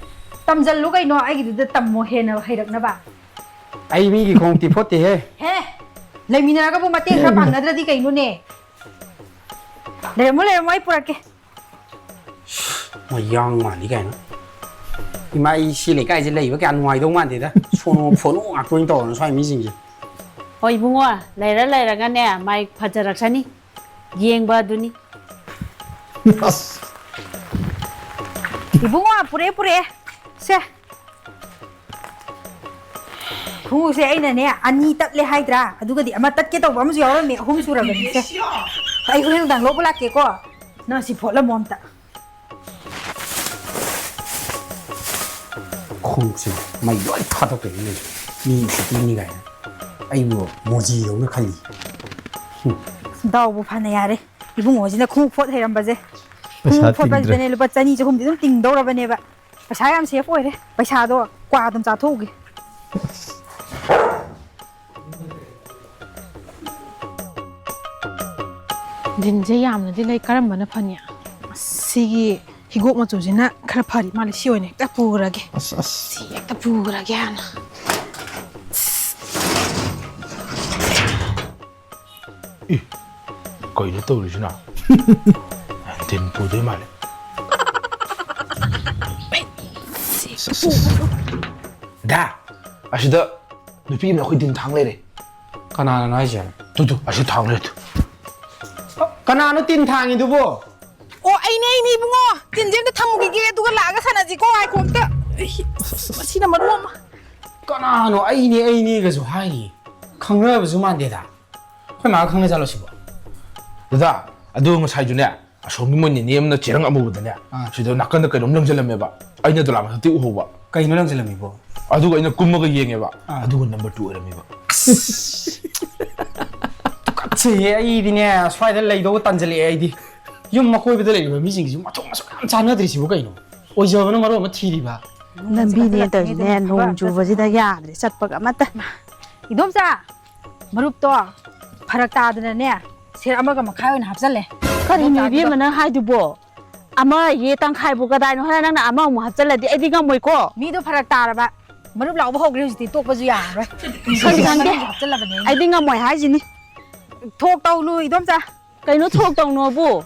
ꯇꯝꯖꯜꯂꯨ ꯀꯩꯅꯣ, ꯑꯩꯒꯤꯗꯨꯗ ꯇꯝꯃꯣ ꯍꯦꯟꯅ ꯍꯩꯔꯛꯅꯕ꯫ ꯑꯩ ꯃꯤꯒꯤ ꯈꯣꯡꯎꯞꯇꯤ ꯐꯣꯠꯇꯦꯍꯦ꯫ ꯍꯦ, ꯂꯩꯃꯤꯟꯅꯔꯒꯕꯨ ꯃꯇꯦꯡ ꯈꯔ ꯄꯥꯡꯅꯗ꯭ꯔꯗꯤ ꯀꯩꯅꯣꯅꯦ? ꯂꯩꯔꯝꯃꯣ, ꯂꯩꯔꯝꯃꯣ, ꯑꯩ ꯄꯨꯔꯛꯀꯦ꯫ ꯃꯌꯥꯡ ꯃꯥꯜꯂꯤ ꯀꯥꯏꯅ꯫ ꯏꯃꯥ, ꯑꯩ ꯁꯤ ꯂꯩꯀꯥꯏꯁꯦ ꯂꯩꯕ ꯀꯌꯥ ꯅꯨꯡꯉꯥꯏꯗꯧ ꯃꯥꯟꯗꯦꯗ꯫ ꯁꯣꯅꯣ ꯐꯣꯅꯣ ꯉꯥꯛꯇ ꯑꯣꯏꯅ ꯇꯧꯔꯅ ꯁ꯭ꯋꯥꯏ ꯃꯤꯁꯤꯡꯁꯦ꯫ ꯍꯣꯏ ꯏꯕꯨꯡꯉꯣ, ꯂꯩꯔ ꯂꯩꯔꯒꯅꯦ ꯃꯥꯏ ꯐꯖꯔꯛꯁꯅꯤ, ꯌꯦꯡꯕ ꯑꯗꯨꯅꯤ꯫ ꯑꯁ꯫ ꯏꯕꯨꯡꯉꯣ, ꯄꯨꯔꯛꯑꯦ, ꯄꯨꯔꯛꯑꯦ꯫ ꯁꯦ꯫ ꯈꯣꯡꯎꯞꯁꯦ ꯑꯩꯅꯅꯦ ꯑꯅꯤ ꯇꯠꯂꯦ ꯍꯥꯏꯗ꯭ꯔꯥ? ꯑꯗꯨꯒꯗꯤ ꯑꯃ ꯇꯠꯀꯦ ꯇꯧꯕ ꯑꯃꯁꯨ ꯌꯥꯎꯔꯝꯃꯦ, ꯑꯍꯨꯝ ꯁꯨꯔꯕꯅꯤ꯫ ꯁꯦ꯫ ꯑꯩ ꯍꯣꯔꯦꯟ ꯅꯨꯡꯗꯥꯡ ꯂꯧꯕ ꯂꯥꯛꯀꯦꯀꯣ꯫ ꯅꯪ ꯁꯤ ꯐꯣꯠꯂꯝꯃꯣ ꯑꯝꯇ꯫ ꯈꯣꯡꯎꯞꯁꯦ ꯃꯩ ꯂꯣꯏ ꯊꯥꯗꯣꯛꯇꯣꯏꯅꯤ꯫ ꯃꯤ ꯎꯁꯤꯠꯇꯤꯅꯤ ꯀꯥꯏꯅ ꯑꯩꯕꯨ ꯃꯣꯖꯤꯗꯧꯅ ꯈꯜꯂꯤ꯫ ꯍꯨꯝ꯫ ꯗꯥꯎꯕꯨ ꯐꯅ ꯌꯥꯔꯦ꯫ ꯏꯕꯨꯡꯉꯣꯁꯤꯅ ꯈꯣꯡꯎꯞ ꯐꯣꯠ ꯍꯩꯔꯝꯕꯁꯦ꯫ ꯄꯩꯁꯥ ꯈꯣꯡꯎꯞ ꯐꯣꯠꯄ ꯇꯤꯡꯗ꯭ꯔꯦ꯫ ꯍꯥꯏꯁꯤꯗꯅꯦ ꯂꯨꯄꯥ ꯆꯅꯤ ꯆꯍꯨꯝꯗꯤ ꯑꯗꯨꯝ ꯇꯤꯡꯗꯧꯔꯕꯅꯦꯕ꯫ ꯄꯩꯁꯥ ꯌꯥꯝ ꯁꯦꯐ ꯑꯣꯏꯔꯦ꯫ ꯄꯩꯁꯥꯗꯣ ꯀ꯭ꯋꯥ ꯑꯗꯨꯝ ꯆꯥꯊꯣꯛꯎꯒꯦ꯫ ꯗꯤꯟꯁꯦ ꯌꯥꯝꯅꯗꯤ ꯂꯩ, ꯀꯔꯝꯕꯅ ꯐꯅꯤ? ꯑꯁ, ꯁꯤꯒꯤ ꯍꯤꯒꯣꯛ ꯃꯆꯨꯁꯤꯅ ꯈꯔ ꯐꯔꯤ ꯃꯥꯜꯂꯦ, ꯁꯤ ꯑꯣꯏꯅ ꯍꯦꯛꯇ ꯄꯨꯈ꯭ꯔꯒꯦ꯫ ꯑꯁ, ꯑꯁ꯫ ꯁꯤ ꯍꯦꯛꯇ ꯄꯨꯈ꯭ꯔꯒꯦ ꯍꯥꯟꯅ꯫ ꯏ, ꯀꯩꯅꯣ ꯇꯧꯔꯤꯁꯤꯅ? ꯗꯤꯟ ꯄꯨꯗꯣꯏ ꯃꯥꯜꯂꯦ꯫ ꯁꯤ ꯍꯦꯛꯇ ꯄꯨꯈ꯭ꯔꯒꯦ꯫ ꯗꯥ, ꯑꯁꯤꯗ ꯅꯨꯄꯤ ꯑꯃꯅ ꯑꯩꯈꯣꯏ ꯗꯤꯟ ꯊꯥꯡ ꯂꯩꯔꯦ꯫ ꯀꯅꯥꯅꯅꯣ ꯍꯥꯏꯁꯦ? ꯇꯨ, ꯇꯨ, ꯑꯁꯤ ꯊꯥꯡ ꯂꯩꯔꯦ ꯇꯨ꯫ ꯀꯅꯥꯅꯣ ꯇꯤꯟ ꯊꯥꯡꯉꯤꯗꯨꯕꯣ? ꯑꯣ, ꯑꯩꯅꯦ, ꯑꯩꯅꯦ, ꯏꯕꯨꯡꯉꯣ꯫ ꯇꯤꯟꯁꯦ ꯑꯝꯇ ꯊꯝꯃꯨꯈꯤꯒꯦ, ꯑꯗꯨꯒ ꯂꯥꯛꯑꯒ ꯁꯥꯟꯅꯁꯤꯀꯣ꯫ ꯉꯥꯏꯈꯣ ꯑꯝꯇ꯫ ꯑꯩ, ꯃꯁꯤꯅ ꯃꯔꯣꯟ ꯑꯃ꯫ ꯀꯅꯥꯅꯣ ꯑꯩꯅꯦ, ꯑꯩꯅꯦꯒꯁꯨ ꯍꯥꯏꯔꯤ? ꯈꯪꯅꯕꯁꯨ ꯃꯥꯟꯗꯦꯗ꯫ ꯑꯩꯈꯣꯏ ꯃꯥꯒ ꯈꯪꯅꯖꯥꯠꯂꯣ ꯁꯤꯕꯣ? ꯗꯗꯥ, ꯑꯗꯨ ꯉꯁꯥꯏꯁꯨꯅꯦ, ꯑꯁꯣꯝꯒꯤ ꯃꯣꯏ ꯅꯦꯅꯦ ꯑꯃꯅ ꯆꯦꯔꯪ ꯑꯃꯨꯕꯗꯅꯦ, ꯑꯥ꯫ ꯁꯤꯗ ꯅꯥꯀꯟꯗ ꯀꯩꯅꯣꯝ ꯂꯪꯁꯤꯜꯂꯝꯃꯦꯕ꯫ ꯑꯩꯅ ꯗꯣꯂꯥꯟ ꯃꯊꯛꯇꯩ ꯎꯍꯧꯕ꯫ ꯀꯩꯅꯣ ꯂꯪꯁꯤꯜꯂꯝꯃꯤꯕꯣ? ꯑꯗꯨꯒ ꯑꯩꯅ ꯀꯨꯝꯃꯒ ꯌꯦꯡꯉꯦꯕ꯫ ꯑꯥ꯫ ꯑꯗꯨꯒ ꯅꯝꯕꯔ ꯇꯨ ꯑꯣꯏꯔꯝꯃꯤꯕ꯫ ꯇꯨꯀꯠꯆꯩꯌꯦ, ꯑꯩꯗꯤꯅꯦ, ꯁ꯭ꯋꯥꯏꯗ ꯂꯩꯗꯧꯕ ꯇꯟꯖꯜꯂꯛꯑꯦ ꯑꯩꯗꯤ꯫ ꯌꯨꯝ ꯑꯀꯣꯏꯕꯗ ꯂꯩꯔꯤꯕ ꯃꯤꯁꯤꯡꯁꯤꯁꯨ ꯃꯊꯣꯡ ꯃꯁꯨꯡ ꯌꯥꯝ ꯆꯥꯟꯅꯗ꯭ꯔꯤꯁꯤꯕꯨ ꯀꯩꯅꯣ? ꯑꯣꯏꯖꯕꯅ ꯃꯔꯣꯟ ꯑꯃ ꯊꯤꯔꯤꯕ꯫ ꯂꯝꯕꯤꯅꯦ ꯇꯧꯔꯤꯁꯤꯅꯦ, ꯅꯣꯡ ꯆꯨꯕꯁꯤꯗ ꯌꯥꯗ꯭ꯔꯦ ꯆꯠꯄꯒ ꯑꯃꯠꯇ꯫ ꯏꯗꯣꯝꯆꯥ, ꯃꯔꯨꯞꯇꯣ ꯐꯔꯛ ꯇꯥꯗꯅꯅꯦ, ꯁꯦꯔ ꯑꯃꯒ ꯃꯈꯥꯏ ꯑꯣꯏꯅ ꯍꯥꯞꯆꯜꯂꯦ꯫ ꯀꯔꯤꯅꯣ ꯏꯕꯦꯝꯃ ꯅꯪ ꯍꯥꯏꯗꯨꯕꯣ? ꯑꯃ ꯌꯦ ꯇꯪꯈꯥꯏꯕꯨ ꯀꯗꯥꯏꯅꯣ ꯍꯥꯏꯔ ꯅꯪꯅ ꯑꯃꯃꯨꯛ ꯍꯥꯞꯆꯜꯂꯗꯤ ꯑꯩꯗꯤ ꯉꯝꯃꯣꯏꯀꯣ꯫ ꯃꯤꯗꯣ ꯐꯔꯛ ꯇꯥꯔꯕ꯫ ꯃꯔꯨꯞ ꯂꯥꯎꯕ ꯍꯧꯈ꯭ꯔꯦ ꯍꯧꯖꯤꯛꯇꯤ, ꯇꯣꯛꯄꯁꯨ ꯌꯥꯔꯔꯣꯏ꯫ ꯈꯪꯗꯦ, ꯈꯪꯗꯦ꯫ ꯍꯥꯞꯆꯜꯂꯕꯅꯦ ꯑꯩꯅ꯫ ꯑꯩꯗꯤ ꯉꯝꯃꯣꯏ ꯍꯥꯏꯁꯤꯅꯤ꯫ ꯊꯣꯛ ꯇꯧꯅꯨ ꯏꯗꯣꯝꯆꯥ꯫ ꯀꯩꯅꯣ ꯊꯣꯛ ꯇꯧꯅꯣꯕꯨ?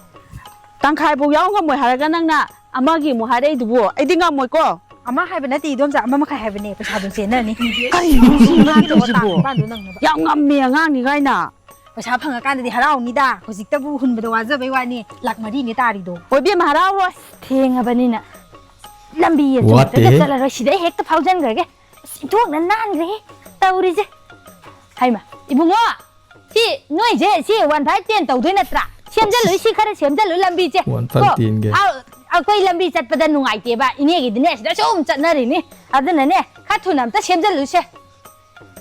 ꯇꯪꯈꯥꯏꯐꯧ ꯌꯥꯎ ꯉꯝꯃꯣꯏ ꯍꯥꯏꯔꯒ ꯅꯪꯅ ꯑꯃꯒꯤ ꯑꯃꯨꯛ ꯍꯥꯏꯔꯛꯏꯗꯨꯕꯨ? ꯑꯩꯗꯤ ꯉꯝꯃꯣꯏꯀꯣ꯫ ꯑꯃ ꯍꯥꯏꯕ ꯅꯠꯇꯦ, ꯏꯗꯣꯝꯆꯥ, ꯑꯃ ꯃꯈꯥꯏ ꯍꯥꯏꯕꯅꯦ, ꯄꯩꯁꯥꯗꯣ ꯆꯦꯟꯅꯔꯅꯤ꯫ ꯀꯔꯤꯅꯣ ꯁꯤ ꯑꯉꯥꯡ ꯇꯧꯔꯤꯁꯤꯕꯣ? ꯇꯥꯡ ꯅꯤꯄꯥꯟꯗꯣ ꯅꯪꯅꯕ꯫ ꯌꯥꯝ ꯉꯝꯃꯦ ꯑꯉꯥꯡꯅꯤ ꯀꯥꯏꯅ꯫ ꯄꯩꯁꯥ ꯐꯪꯉꯀꯥꯟꯗꯗꯤ ꯍꯔꯥꯎꯅꯤꯗ, ꯍꯧꯖꯤꯛꯇꯕꯨ ꯍꯨꯟꯕꯗ ꯋꯥꯖꯕꯩ ꯋꯥꯅꯤ, ꯂꯥꯛ ꯃꯔꯤꯅꯦ ꯇꯥꯔꯤꯗꯣ꯫ ꯍꯣꯏ ꯏꯕꯦꯝꯃ, ꯍꯔꯥꯎꯔꯣꯏ꯫ ꯊꯦꯡꯉꯕꯅꯤꯅ ꯂꯝꯕꯤ ꯑꯆꯨꯝꯕꯗꯒ ꯋꯥꯠꯇꯦꯍꯦ꯫ ꯆꯠꯂꯔꯣꯏ, ꯁꯤꯗꯩ ꯍꯦꯛꯇ ꯐꯥꯎꯖꯟꯈ꯭ꯔꯒꯦ꯫ ꯑꯁ, ꯏꯟꯊꯣꯛꯅ ꯅꯥꯟꯈ꯭ꯔꯦꯍꯦ ꯇꯧꯔꯤꯁꯦ꯫ ꯍꯥꯏꯃ, ꯏꯕꯨꯡꯉꯣ, ꯁꯤ ꯅꯣꯏꯁꯦ ꯁꯤ one five ten ꯇꯧꯗꯣꯏ ꯅꯠꯇ꯭ꯔꯥ? ꯁꯦꯝꯖꯜꯂꯨ, ꯁꯤ ꯈꯔ ꯁꯦꯝꯖꯜꯂꯨ ꯂꯝꯕꯤꯁꯦ꯫ One five ten ꯒꯤ꯫ ꯀꯣ, ꯑ-, ꯑꯩꯈꯣꯏ ꯂꯝꯕꯤ ꯆꯠꯄꯗ ꯅꯨꯡꯉꯥꯏꯇꯦꯕ, ꯏꯅꯦꯒꯤꯗꯤꯅꯦ ꯁꯤꯗ ꯁꯨꯝ ꯆꯠꯅꯔꯤꯅꯤ꯫ ꯑꯗꯨꯅꯅꯦ, ꯈꯔ ꯊꯨꯅ ꯑꯝꯇ ꯁꯦꯝꯖꯜꯂꯨꯁꯦ꯫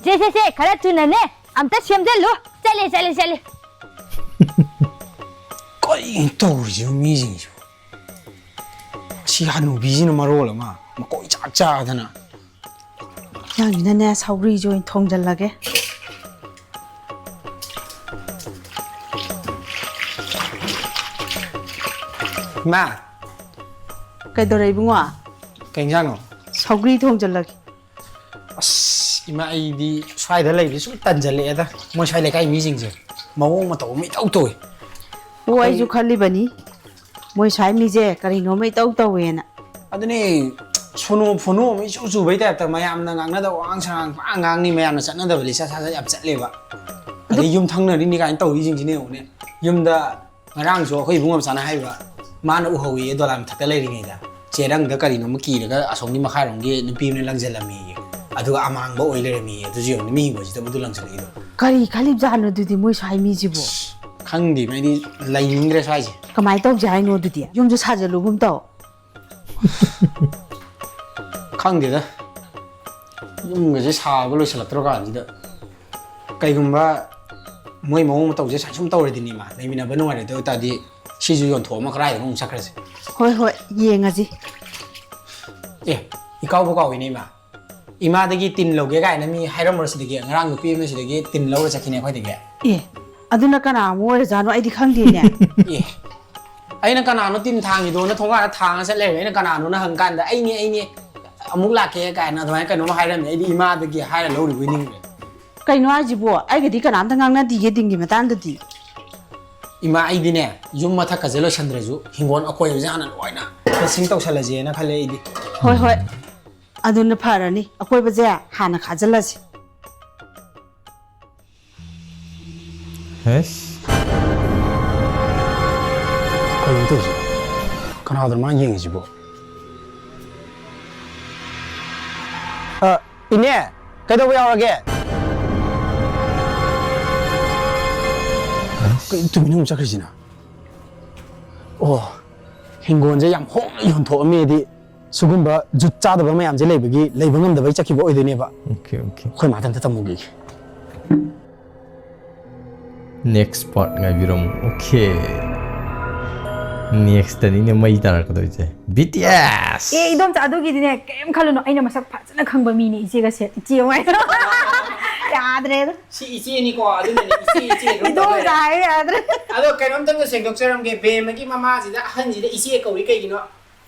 ꯁꯦ, ꯁꯦ, ꯁꯦ, ꯈꯔ ꯊꯨꯅꯅꯦ ꯑꯝꯇ ꯁꯦꯝꯖꯜꯂꯨ꯫ ꯆꯠꯂꯦ, ꯆꯠꯂꯦ, ꯆꯠꯂꯦ꯫ ꯀꯔꯤꯅꯣ ꯇꯧꯔꯤꯁꯤꯕꯨ ꯃꯤꯁꯤꯡꯁꯤꯕꯨ? ꯁꯤ ꯍꯅꯨꯕꯤꯁꯤꯅ ꯃꯔꯣꯜ ꯑꯃ ꯃꯀꯣꯏ ꯆꯥꯛ ꯆꯥꯗꯅ꯫ ꯅꯪꯒꯤꯅꯅꯦ, ꯁꯧꯒ꯭ꯔꯤꯁꯨ ꯑꯣꯏꯅ ꯊꯣꯡꯖꯜꯂꯒꯦ꯫ ꯏꯃꯥ! ꯀꯩꯗꯧꯔꯦ ꯏꯕꯨꯡꯉꯣ? ꯀꯩ ꯏꯟꯖꯥꯡꯅꯣ? ꯁꯧꯒ꯭ꯔꯤ ꯊꯣꯡꯖꯜꯂꯒꯦ꯫ ꯑꯁ, ꯏꯃꯥ, ꯑꯩꯗꯤ ꯁ꯭ꯋꯥꯏꯗ ꯂꯩꯕꯁꯦ ꯁꯨꯝ ꯇꯟꯖꯜꯂꯛꯑꯦꯗ꯫ ꯃꯣꯏ ꯁ꯭ꯋꯥꯏ ꯂꯩꯀꯥꯏ ꯃꯤꯁꯤꯡꯁꯦ ꯃꯑꯣꯡ ꯃꯇꯧ ꯑꯃ ꯏꯇꯧ ꯇꯧꯏ꯫ ꯑꯣ, ꯑꯩꯁꯨ ꯑꯩꯈꯣꯏ ꯈꯜꯂꯤꯕꯅꯤ꯫ ꯃꯣꯏ ꯁ꯭ꯋꯥꯏ ꯃꯤꯁꯦ ꯀꯔꯤꯅꯣꯃ ꯏꯇꯧ ꯇꯧꯋꯦꯅ꯫ ꯑꯗꯨꯅꯦ, ꯁꯣꯅꯣ ꯐꯣꯅꯣ ꯑꯃ ꯏꯆꯨ ꯆꯨꯕꯩ ꯇꯥꯏꯞꯇ ꯃꯌꯥꯝꯅ ꯉꯥꯡꯅꯗꯕ ꯋꯥꯉꯥꯡ ꯁꯉꯥꯡ ꯄꯪꯉꯥꯡ ꯉꯥꯡꯅꯤ, ꯃꯌꯥꯝꯅ ꯆꯠꯅꯗꯕ ꯂꯤꯆꯠ ꯁꯥꯖꯠ ꯌꯥꯝ ꯆꯠꯂꯦꯕ꯫ ꯑꯗꯨ ꯑꯗꯩ ꯌꯨꯝ ꯊꯪꯅꯔꯤꯅꯤ ꯀꯥꯏꯅ ꯇꯧꯔꯤꯁꯤꯡꯁꯤꯅꯦ ꯌꯦꯡꯉꯨꯅꯦ꯫ ꯌꯨꯝꯗ ꯉꯔꯥꯡꯁꯨ ꯑꯩꯈꯣꯏ ꯏꯕꯨꯡꯉꯣ ꯃꯆꯥꯅ ꯍꯥꯏꯕ, ꯃꯥꯅ ꯎꯍꯧꯏꯌꯦ ꯗꯣꯂꯥꯟ ꯃꯊꯛꯇ ꯂꯩꯔꯤꯉꯩꯗ꯫ ꯆꯦꯔꯪꯗ ꯀꯔꯤꯅꯣꯃ ꯀꯤꯔꯒ ꯑꯁꯣꯝꯒꯤ ꯃꯈꯥꯔꯣꯝꯒꯤ ꯅꯨꯄꯤ ꯑꯃꯅ ꯂꯪꯁꯤꯜꯂꯝꯃꯦꯌꯦ꯫ ꯑꯗꯨꯒ ꯑꯃꯥꯡꯕ ꯑꯣꯏ ꯂꯩꯔꯝꯃꯦꯌꯦ꯫ ꯑꯗꯨꯁꯨ ꯌꯦꯡꯉꯨꯅꯦ, ꯃꯤ ꯍꯤꯡꯒꯣꯜꯁꯤꯗꯕꯨ ꯑꯗꯨ ꯂꯪꯁꯤꯜꯂꯛꯏꯗꯣ꯫ ꯀꯔꯤ ꯈꯜꯂꯤꯕꯖꯥꯠꯅꯣ ꯑꯗꯨꯗꯤ ꯃꯣꯏ ꯁ꯭ꯋꯥꯏ ꯃꯤꯁꯤꯕꯨ? ꯈꯪꯗꯦ, ꯑꯩꯗꯤ ꯂꯩꯅꯤꯡꯗ꯭ꯔꯦ ꯁ꯭ꯋꯥꯏꯁꯦ꯫ ꯀꯃꯥꯏꯅ ꯇꯧꯁꯦ ꯍꯥꯏꯅꯣ ꯑꯗꯨꯗꯤ? ꯌꯨꯝꯁꯨ ꯁꯥꯖꯜꯂꯨꯒꯨꯝ ꯇꯧ꯫ ꯈꯪꯗꯦꯗ, ꯌꯨꯝꯒꯁꯦ ꯁꯥꯕ ꯂꯣꯏꯁꯤꯜꯂꯛꯇ꯭ꯔ ꯀꯥꯟꯁꯤꯗ꯫ ꯀꯩꯒꯨꯝꯕ ꯃꯣꯏ ꯃꯑꯣꯡ ꯃꯇꯧꯁꯦ ꯁꯨꯃꯥꯏ ꯁꯨꯝ ꯇꯧꯔꯗꯤꯅꯦ, ꯏꯃꯥ, ꯂꯩꯃꯤꯟꯅꯕ ꯅꯨꯡꯉꯥꯏꯔꯣꯏꯗꯧ ꯑꯣꯏꯇꯥꯔꯗꯤ ꯁꯤꯁꯨ ꯌꯣꯟꯊꯣꯛꯑꯝꯃ ꯀꯗꯥꯏꯗꯅꯣ ꯑꯃꯨꯛ ꯆꯠꯈ꯭ꯔꯁꯦ꯫ ꯍꯣꯏ, ꯍꯣꯏ, ꯌꯦꯡꯉꯁꯤ꯫ ꯑꯦ, ꯏꯀꯥꯎꯕꯨ ꯀꯥꯎꯏꯅꯦ, ꯏꯃꯥ꯫ ꯏꯃꯥꯗꯒꯤ ꯇꯤꯟ ꯂꯧꯒꯦ ꯀꯥꯏꯅ ꯃꯤ ꯍꯥꯏꯔꯝꯕ꯭ꯔꯣ ꯁꯤꯗꯒꯤ? ꯉꯔꯥꯡ ꯅꯨꯄꯤ ꯑꯃꯅ ꯁꯤꯗꯒꯤ ꯇꯤꯟ ꯂꯧꯔ ꯆꯠꯈꯤꯅꯦ ꯑꯩꯈꯣꯏꯗꯒꯤ꯫ ꯑꯦ, ꯑꯗꯨꯅ ꯀꯅꯥ ꯑꯃꯨꯛ ꯑꯣꯏꯔꯖꯥꯠꯅꯣ? ꯑꯩꯗꯤ ꯈꯪꯗꯦꯅꯦ꯫ ꯑꯦ, ꯑꯩꯅ ꯀꯅꯥꯅꯣ ꯇꯤꯟ ꯊꯥꯡꯉꯤꯗꯣꯅ ꯊꯣꯡꯒꯥꯟꯗ ꯊꯥꯡꯉ ꯆꯠ ꯂꯩꯔꯝꯃꯦ꯫ ꯑꯩꯅ ꯀꯅꯥꯅꯣꯅ ꯍꯪꯀꯥꯟꯗ, "ꯑꯩꯅꯦ, ꯑꯩꯅꯦ, ꯑꯃꯨꯛ ꯂꯥꯛꯀꯦ" ꯀꯥꯏꯅ ꯑꯗꯨꯃꯥꯏꯅ ꯀꯩꯅꯣꯝ ꯍꯥꯏꯔꯝꯃꯦ꯫ ꯑꯩꯗꯤ ꯏꯃꯥꯗꯒꯤ ꯍꯥꯏꯔ ꯂꯧꯔꯤꯕꯣꯏ ꯅꯤꯡꯉꯨꯔꯦ꯫ ꯀꯩꯅꯣ ꯍꯥꯏꯁꯤꯕꯣ? ꯑꯩꯒꯗꯤ ꯀꯅꯥꯝꯇ ꯉꯥꯡꯅꯗꯤꯌꯦ ꯇꯤꯟꯒꯤ ꯃꯇꯥꯡꯗꯗꯤ꯫ ꯏꯃꯥ, ꯑꯩꯗꯤꯅꯦ, ꯌꯨꯝ ꯃꯊꯛꯀꯁꯦ ꯂꯣꯏꯁꯟꯗ꯭ꯔꯁꯨ ꯍꯤꯡꯒꯣꯜ ꯑꯀꯣꯏꯕꯁꯦ ꯍꯥꯟꯅ ꯂꯣꯏꯅ ꯗ꯭ꯔꯦꯁꯤꯡ ꯇꯧꯁꯜꯂꯁꯦꯅ ꯈꯜꯂꯦ ꯑꯩꯗꯤ꯫ ꯍꯣꯏ, ꯍꯣꯏ, ꯑꯗꯨꯅ ꯐꯔꯅꯤ꯫ ꯑꯀꯣꯏꯕꯁꯦ ꯍꯥꯟꯅ ꯈꯥꯖꯤꯜꯂꯁꯤ꯫ ꯍꯩꯁ꯫ ꯀꯩꯅꯣ ꯇꯧꯔꯤꯁꯤꯕꯣ? ꯀꯅꯥꯗꯅꯣ ꯃꯥꯅ ꯌꯦꯡꯉꯤꯁꯤꯕꯣ? ꯑ, ꯏꯅꯦ, ꯀꯩꯗꯧꯕ ꯌꯥꯎꯔꯒꯦ? ꯑꯁ꯫ ꯀꯩꯅꯣ ꯇꯨꯃꯤꯟꯅ ꯑꯃꯨꯛ ꯆꯠꯈ꯭ꯔꯤꯁꯤꯅ? ꯑꯣ, ꯍꯤꯡꯒꯣꯜꯁꯦ ꯌꯥꯝ ꯍꯣꯡꯅ ꯌꯣꯟꯊꯣꯛꯑꯝꯃꯦꯗꯤ, ꯁꯤꯒꯨꯝꯕ ꯖꯨꯠ ꯆꯥꯗꯕ ꯃꯌꯥꯝꯁꯦ ꯂꯩꯕꯒꯤ ꯂꯩꯕ ꯉꯝꯗꯕꯩ ꯆꯠꯈꯤꯕ ꯑꯣꯏꯗꯣꯏꯅꯦꯕ꯫ Okay, okay. ꯑꯩꯈꯣꯏ ꯃꯥꯗ ꯑꯝꯇ ꯇꯝꯃꯨꯈꯤꯒꯦ꯫ Next part ꯉꯥꯏꯕꯤꯔꯝꯃꯨ꯫ ꯑꯣꯀꯦ꯫ Next ꯇꯅꯤꯅꯦ ꯃꯩ ꯇꯥꯔꯛꯀꯗꯣꯏꯁꯦ꯫ ꯕꯤ ꯇꯤ ꯑꯦꯁ! ꯑꯦ, ꯏꯗꯣꯝꯆꯥ, ꯑꯗꯨꯒꯤꯗꯤꯅꯦ, ꯀꯩꯝ ꯈꯜꯂꯨꯅꯨ꯫ ꯑꯩꯅ ꯃꯁꯛ ꯐꯖꯅ ꯈꯪꯕ ꯃꯤꯅꯦ, ꯏꯆꯦꯒꯁꯦ꯫ ꯏꯆꯦ ꯑꯃ ꯍꯥꯏꯗꯣ꯫ ꯌꯥꯗ꯭ꯔꯦꯗ꯫ ꯁꯤ ꯏꯆꯦꯅꯤꯀꯣ, ꯑꯗꯨꯅꯅꯦ ꯏꯆꯦ, ꯏꯆꯦ ꯑꯗꯨꯝ ꯇꯧ ꯏꯗꯣꯝꯆꯥ ꯂꯩꯔꯦ꯫ ꯍꯥꯏꯕ ꯌꯥꯗ꯭ꯔꯦ꯫ ꯑꯗꯣ ꯀꯩꯅꯣꯝꯇꯪꯒ ꯁꯦꯡꯗꯣꯛꯆꯔꯝꯒꯦ, ꯕꯦꯝꯃꯒꯤ ꯃꯃꯥꯁꯤꯗ ꯑꯍꯟꯁꯤꯗ ꯏꯆꯦ ꯀꯧꯏ ꯀꯩꯒꯤꯅꯣ?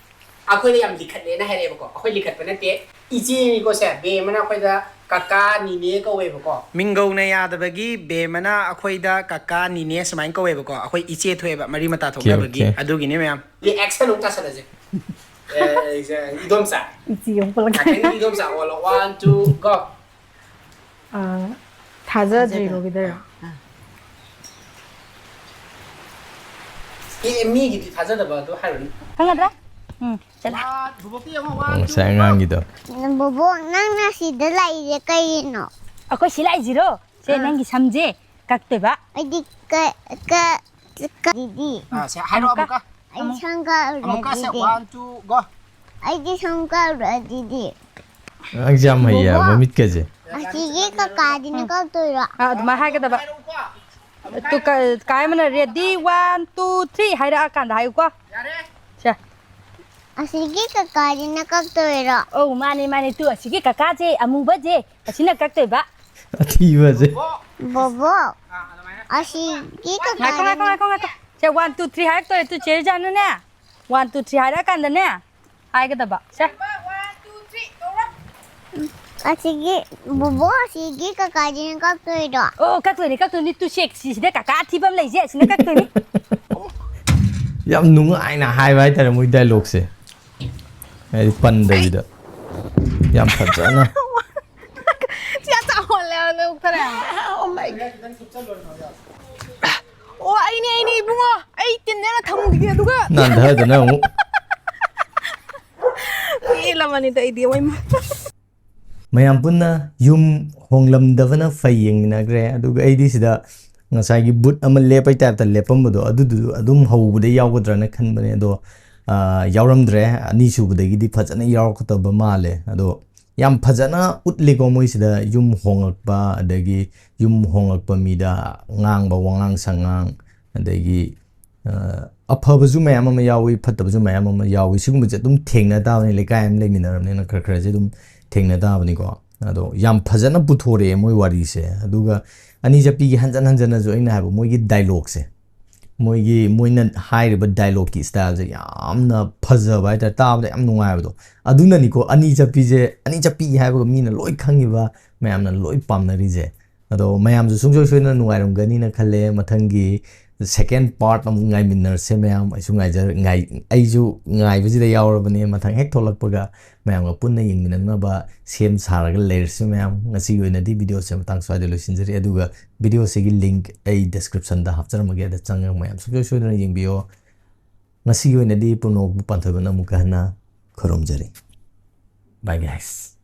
ꯑꯩꯈꯣꯏꯗ ꯌꯥꯝ ꯂꯤꯈꯠꯂꯦꯅ ꯍꯥꯏꯔꯛꯑꯦꯕꯀꯣ꯫ ꯑꯩꯈꯣꯏ ꯂꯤꯈꯠꯄ ꯅꯠꯇꯦ, ꯏꯆꯦꯅꯤꯀꯣ ꯁꯦ꯫ ꯕꯦꯝꯃꯅ ꯑꯩꯈꯣꯏꯗ ꯀꯀꯥ ꯅꯤꯅꯦ ꯀꯧꯋꯦꯕꯀꯣ꯫ ꯃꯤꯡꯒꯧꯅ ꯌꯥꯗꯕꯒꯤ ꯕꯦꯝꯃꯅ ꯑꯩꯈꯣꯏꯗ ꯀꯀꯥ ꯅꯤꯅꯦ ꯁꯨꯃꯥꯏꯅ ꯀꯧꯋꯦꯕꯀꯣ꯫ ꯑꯩꯈꯣꯏ ꯏꯆꯦ ꯊꯣꯛꯑꯦꯕ ꯃꯔꯤ ꯃꯇꯥ ꯊꯣꯛꯅꯕꯒꯤ꯫ ꯑꯣꯀꯦ꯫ ꯑꯗꯨꯒꯤꯅꯦ ꯃꯌꯥꯝ꯫ ꯑꯦ, action ꯑꯃꯨꯛ ꯇꯥꯁꯜꯂꯁꯦ꯫ ꯑꯦ, ꯏꯆꯦ, ꯏꯗꯣꯝꯆꯥ꯫ ꯏꯆꯦ ꯑꯃꯨꯛ ꯄꯨꯜꯂꯛ-, ꯉꯥꯛꯇꯪ ꯏꯗꯣꯝꯆꯥ ꯑꯣꯜꯂꯣ꯫ One, two, go꯫ ꯑꯥ, ꯊꯥꯖꯗ꯭ꯔꯤꯔꯣ ꯊꯥꯖꯗ꯭ꯔꯦ꯫ ꯀꯩꯗꯧꯔꯣ? ꯑꯦ, ꯃꯤꯒꯤꯗꯤ ꯊꯥꯖꯗꯕ ꯑꯗꯨ ꯍꯥꯏꯔꯨꯅꯨ꯫ ꯈꯪꯒꯗ꯭ꯔꯥ? ꯎꯝ, ꯆꯠꯂꯦ꯫ ꯕꯣꯕꯣꯛꯇ ꯌꯦꯡꯉꯣ, one, two, ꯉꯁꯥꯏ ꯑꯉꯥꯡꯒꯤꯗꯣ꯫ ꯕꯣꯕꯣꯛ, ꯅꯪꯅ ꯁꯤꯗ ꯂꯥꯛꯏꯁꯦ ꯀꯩꯒꯤꯅꯣ? ꯑꯩꯈꯣꯏ ꯁꯤ ꯂꯥꯛꯏꯁꯤꯔꯣ? ꯁꯦ, ꯑꯥ꯫ ꯅꯪꯒꯤ ꯁꯝꯁꯦ ꯀꯛꯇꯣꯏꯕ꯫ ꯑꯩꯗꯤ ꯀ-, ꯀ-, ꯀ-, ꯗꯤꯗꯤ꯫ ꯑꯥ, ꯁꯦ, ꯍꯥꯏꯔꯣ ꯑꯃꯨꯛꯀ꯫ ꯑꯃꯨꯛꯀ꯫ ꯑꯩ ꯑꯃꯨꯛꯀ꯫ ꯁꯝ ꯀꯛꯎꯔꯦ ꯑꯃꯨꯛꯀ, ꯁꯦ, ꯑꯗꯨꯗꯤ꯫ One, two, go꯫ ꯑꯩꯗꯤ ꯁꯝ ꯀꯛꯎꯔꯦ ꯑꯗꯨꯗꯤ꯫ ꯑꯉꯥꯡꯁꯦ ꯌꯥꯝ ꯍꯩꯌꯦ, ꯕꯣꯕꯣꯛ꯫ ꯃꯃꯤꯠꯀꯁꯦ꯫ ꯑꯁꯤꯒꯤ ꯀꯀꯥꯁꯤꯅ ꯎꯝ꯫ ꯀꯛꯇꯣꯏꯔꯣ? ꯑꯥ, ꯑꯗꯨꯃꯥꯏꯅ ꯍꯥꯏꯒꯗꯕ꯫ ꯍꯥꯏꯔꯛꯎꯀꯣ꯫ ꯑꯃꯨꯛꯀ꯫ ꯇꯨ ꯀ-, ꯀꯥꯏ ꯑꯃꯅ ready, one, two, three ꯍꯥꯏꯔꯛꯑꯀꯥꯟꯗ ꯍꯥꯏꯌꯨꯀꯣ꯫ ꯌꯥꯔꯦ꯫ ꯁꯦ꯫ ꯑꯁꯤꯒꯤ ꯀꯀꯥꯁꯤꯅ ꯀꯛꯇꯣꯏꯔꯣ? ꯑꯧ, ꯃꯥꯅꯦ, ꯃꯥꯅꯦ꯫ ꯇꯨ, ꯑꯁꯤꯒꯤ ꯀꯀꯥꯁꯦ, ꯑꯃꯨꯕꯁꯦ, ꯑꯁꯤꯅ ꯀꯛꯇꯣꯏꯕ꯫ ꯑꯊꯤꯕꯁꯦ꯫ ꯕꯣꯕꯣꯛ, ꯑꯥ, ꯑꯗꯨꯃꯥꯏꯅ꯫ ꯑꯁꯤꯒꯤ ꯉꯥꯏꯈꯣ, ꯉꯥꯏꯈꯣ, ꯀꯀꯥꯁꯤꯅ ꯉꯥꯏꯈꯣ, ꯉꯥꯏꯈꯣ꯫ ꯁꯦ, one, two, three ꯍꯥꯏꯔꯛꯇꯣꯔꯦ꯫ ꯇꯨ, ꯆꯦ ꯔꯤꯖꯥꯅꯅꯦ, one, two, three ꯍꯥꯏꯔꯛꯑꯀꯥꯟꯗꯅꯦ, ꯍꯥꯏꯒꯗꯕ꯫ ꯁꯦ꯫ ꯑꯁꯤꯒꯤ ꯕꯣꯕꯣꯛ, ꯑꯁꯤꯒꯤ ꯀꯀꯥꯁꯤꯅ ꯀꯛꯇꯣꯏꯔꯣ? ꯑꯣ, ꯀꯛꯇꯣꯏꯅꯤ, ꯀꯛꯇꯣꯏꯅꯤ꯫ ꯇꯨ ꯁꯦ, ꯁꯤꯁꯤꯗ ꯀꯀꯥ ꯑꯊꯤꯕ ꯑꯃ ꯂꯩꯁꯦ, ꯑꯁꯤꯅ ꯀꯛꯇꯣꯏꯅꯤ꯫ ꯌꯥꯝ ꯅꯨꯡꯉꯥꯏꯅ ꯍꯥꯏꯕ ꯍꯥꯏꯇꯥꯔꯦ ꯃꯣꯏ ꯗꯥꯏꯂꯣꯛꯁꯦ, ꯍꯥꯏꯗꯤ ꯄꯟꯗꯕꯤꯗ ꯌꯥꯝ ꯐꯖꯅ꯫ ꯁꯤ ꯌꯥꯝ ꯆꯥꯎꯍꯜꯂꯦ ꯅꯣꯛꯊꯔꯦ꯫ ꯑꯣ ꯑꯩꯅꯦ ꯑꯩꯅꯦ ꯏꯕꯨꯡꯉꯣ, ꯑꯩ ꯇꯤꯟꯅꯦꯅ ꯊꯝꯈꯤꯒꯦ ꯑꯗꯨꯒ ꯅꯥꯟꯊꯗꯅ ꯑꯃꯨꯛ꯫ ꯄꯦꯜꯂꯕꯅꯤꯗ ꯑꯩꯗꯤ ꯃꯣꯏ꯫ ꯃꯌꯥꯝ ꯄꯨꯟꯅ ꯌꯨꯝ ꯍꯣꯡꯂꯝꯗꯕꯅ ꯐꯩ ꯌꯦꯡꯃꯤꯟꯅꯈ꯭ꯔꯦ꯫ ꯑꯗꯨꯒ ꯑꯩꯗꯤ ꯁꯤꯗ ꯉꯁꯥꯏꯒꯤ ꯕꯨꯠ ꯑꯃ ꯂꯦꯞꯄꯩ ꯇꯥꯏꯞꯇ ꯂꯦꯞꯄꯝꯕꯗꯣ ꯑꯗꯨꯗꯨ ꯑꯗꯨꯝ ꯍꯧꯕꯗ ꯌꯥꯎꯒꯗ꯭ꯔꯅ ꯈꯟꯕꯅꯦ꯫ ꯑꯗꯣ ꯑꯥ, ꯌꯥꯎꯔꯝꯗ꯭ꯔꯦ꯫ ꯑꯅꯤꯁꯨꯕꯗꯒꯤꯗꯤ ꯐꯖꯅ ꯌꯥꯎꯔꯛꯀꯗꯕ ꯃꯥꯜꯂꯦ꯫ ꯑꯗꯣ ꯌꯥꯝ ꯐꯖꯅ ꯎꯠꯂꯤꯀꯣ ꯃꯣꯏꯁꯤꯗ ꯌꯨꯝ ꯍꯣꯡꯂꯛꯄ, ꯑꯗꯒꯤ ꯌꯨꯝ ꯍꯣꯡꯂꯛꯄ ꯃꯤꯗ ꯉꯥꯡꯕ ꯋꯥꯉꯥꯡ ꯁꯉꯥꯡ, ꯑꯗꯒꯤ ꯑ, ꯑꯐꯕꯁꯨ ꯃꯌꯥꯝ ꯑꯃ ꯌꯥꯎꯏ, ꯐꯠꯇꯕꯁꯨ ꯃꯌꯥꯝ ꯑꯃ ꯌꯥꯎꯏ꯫ ꯁꯤꯒꯨꯝꯕꯁꯦ ꯑꯗꯨꯝ ꯊꯦꯡꯅ ꯇꯥꯕꯅꯤ, ꯂꯩꯀꯥꯏ ꯑꯃ ꯂꯩꯃꯤꯟꯅꯔꯕꯅꯤꯅ ꯈꯔ ꯈꯔꯁꯦ ꯑꯗꯨꯝ ꯊꯦꯡꯅ ꯇꯥꯕꯅꯤꯀꯣ꯫ ꯑꯗꯣ ꯌꯥꯝ ꯐꯖꯅ ꯄꯨꯊꯣꯔꯛꯑꯦ ꯃꯣꯏ ꯋꯥꯔꯤꯁꯦ꯫ ꯑꯗꯨꯒ ꯑꯅꯤ ꯆꯠꯄꯤꯒꯤ ꯍꯟꯖꯟ ꯍꯟꯖꯟꯅꯁꯨ ꯑꯩꯅ ꯍꯥꯏꯕ ꯃꯣꯏꯒꯤ ꯗꯥꯏꯂꯣꯛꯁꯦ, ꯃꯣꯏꯒꯤ, ꯃꯣꯏꯅ ꯍꯥꯏꯔꯤꯕ ꯗꯥꯏꯂꯣꯛꯀꯤ ꯏꯁꯇꯥꯏꯜꯁꯦ ꯌꯥꯝꯅ ꯐꯖꯕ ꯍꯥꯏꯇꯥꯔꯦ, ꯇꯥꯕꯗ ꯌꯥꯝ ꯅꯨꯡꯉꯥꯏꯕꯗꯣ꯫ ꯑꯗꯨꯅꯅꯤꯀꯣ ꯑꯅꯤ ꯆꯠꯄꯤꯁꯦ, ꯑꯅꯤ ꯆꯠꯄꯤ ꯍꯥꯏꯕꯒ ꯃꯤꯅ ꯂꯣꯏ ꯈꯪꯉꯤꯕ, ꯃꯌꯥꯝꯅ ꯂꯣꯏ ꯄꯥꯝꯅꯔꯤꯁꯦ꯫ ꯑꯗꯣ ꯃꯌꯥꯝꯁꯨ ꯁꯨꯡꯁꯣꯏ ꯁꯣꯏꯗꯅ ꯅꯨꯡꯉꯥꯏꯔꯝꯒꯅꯤꯅ ꯈꯜꯂꯦ꯫ ꯃꯊꯪꯒꯤ ꯁꯦꯀꯦꯟ ꯄꯥꯔꯠ ꯑꯃꯨꯛ ꯉꯥꯏꯃꯤꯟꯅꯔꯁꯦ ꯃꯌꯥꯝ꯫ ꯑꯩꯁꯨ ꯉꯥꯏꯖ-, ꯉꯥꯏ-, ꯑꯩꯁꯨ ꯉꯥꯏꯕꯁꯤꯗ ꯌꯥꯎꯔꯕꯅꯦ꯫ ꯃꯊꯪ ꯍꯦꯛ ꯊꯣꯛꯂꯛꯄꯒ ꯃꯌꯥꯝꯒ ꯄꯨꯟꯅ ꯌꯦꯡꯃꯤꯟꯅꯅꯕ ꯁꯦꯝ ꯁꯥꯔꯒ ꯂꯩꯔꯁꯤ ꯃꯌꯥꯝ꯫ ꯉꯁꯤꯒꯤ ꯑꯣꯏꯅꯗꯤ ꯚꯤꯗꯤꯑꯣꯁꯦ ꯃꯇꯥꯡ ꯁ꯭ꯋꯥꯏꯗ ꯂꯣꯏꯁꯤꯟꯖꯔꯤ꯫ ꯑꯗꯨꯒ ꯚꯤꯗꯤꯑꯣꯁꯤꯒꯤ ꯂꯤꯡꯛ ꯑꯩ ꯗꯤꯁꯀ꯭ꯔꯤꯞꯁꯟꯗ ꯍꯥꯞꯆꯔꯝꯃꯒꯦ, ꯑꯗ ꯆꯪꯉꯒ ꯃꯌꯥꯝ ꯁꯨꯡꯁꯣꯏ ꯁꯣꯏꯗꯅ ꯌꯦꯡꯕꯤꯌꯣ꯫ ꯉꯁꯤꯒꯤ ꯑꯣꯏꯅꯗꯤ ꯄꯨꯝꯅꯃꯛꯄꯨ ꯄꯥꯟꯊꯣꯏꯕꯅ ꯑꯃꯨꯛꯀ ꯍꯟꯅ ꯈꯨꯔꯨꯝꯖꯔꯤ꯫ Bye guys꯫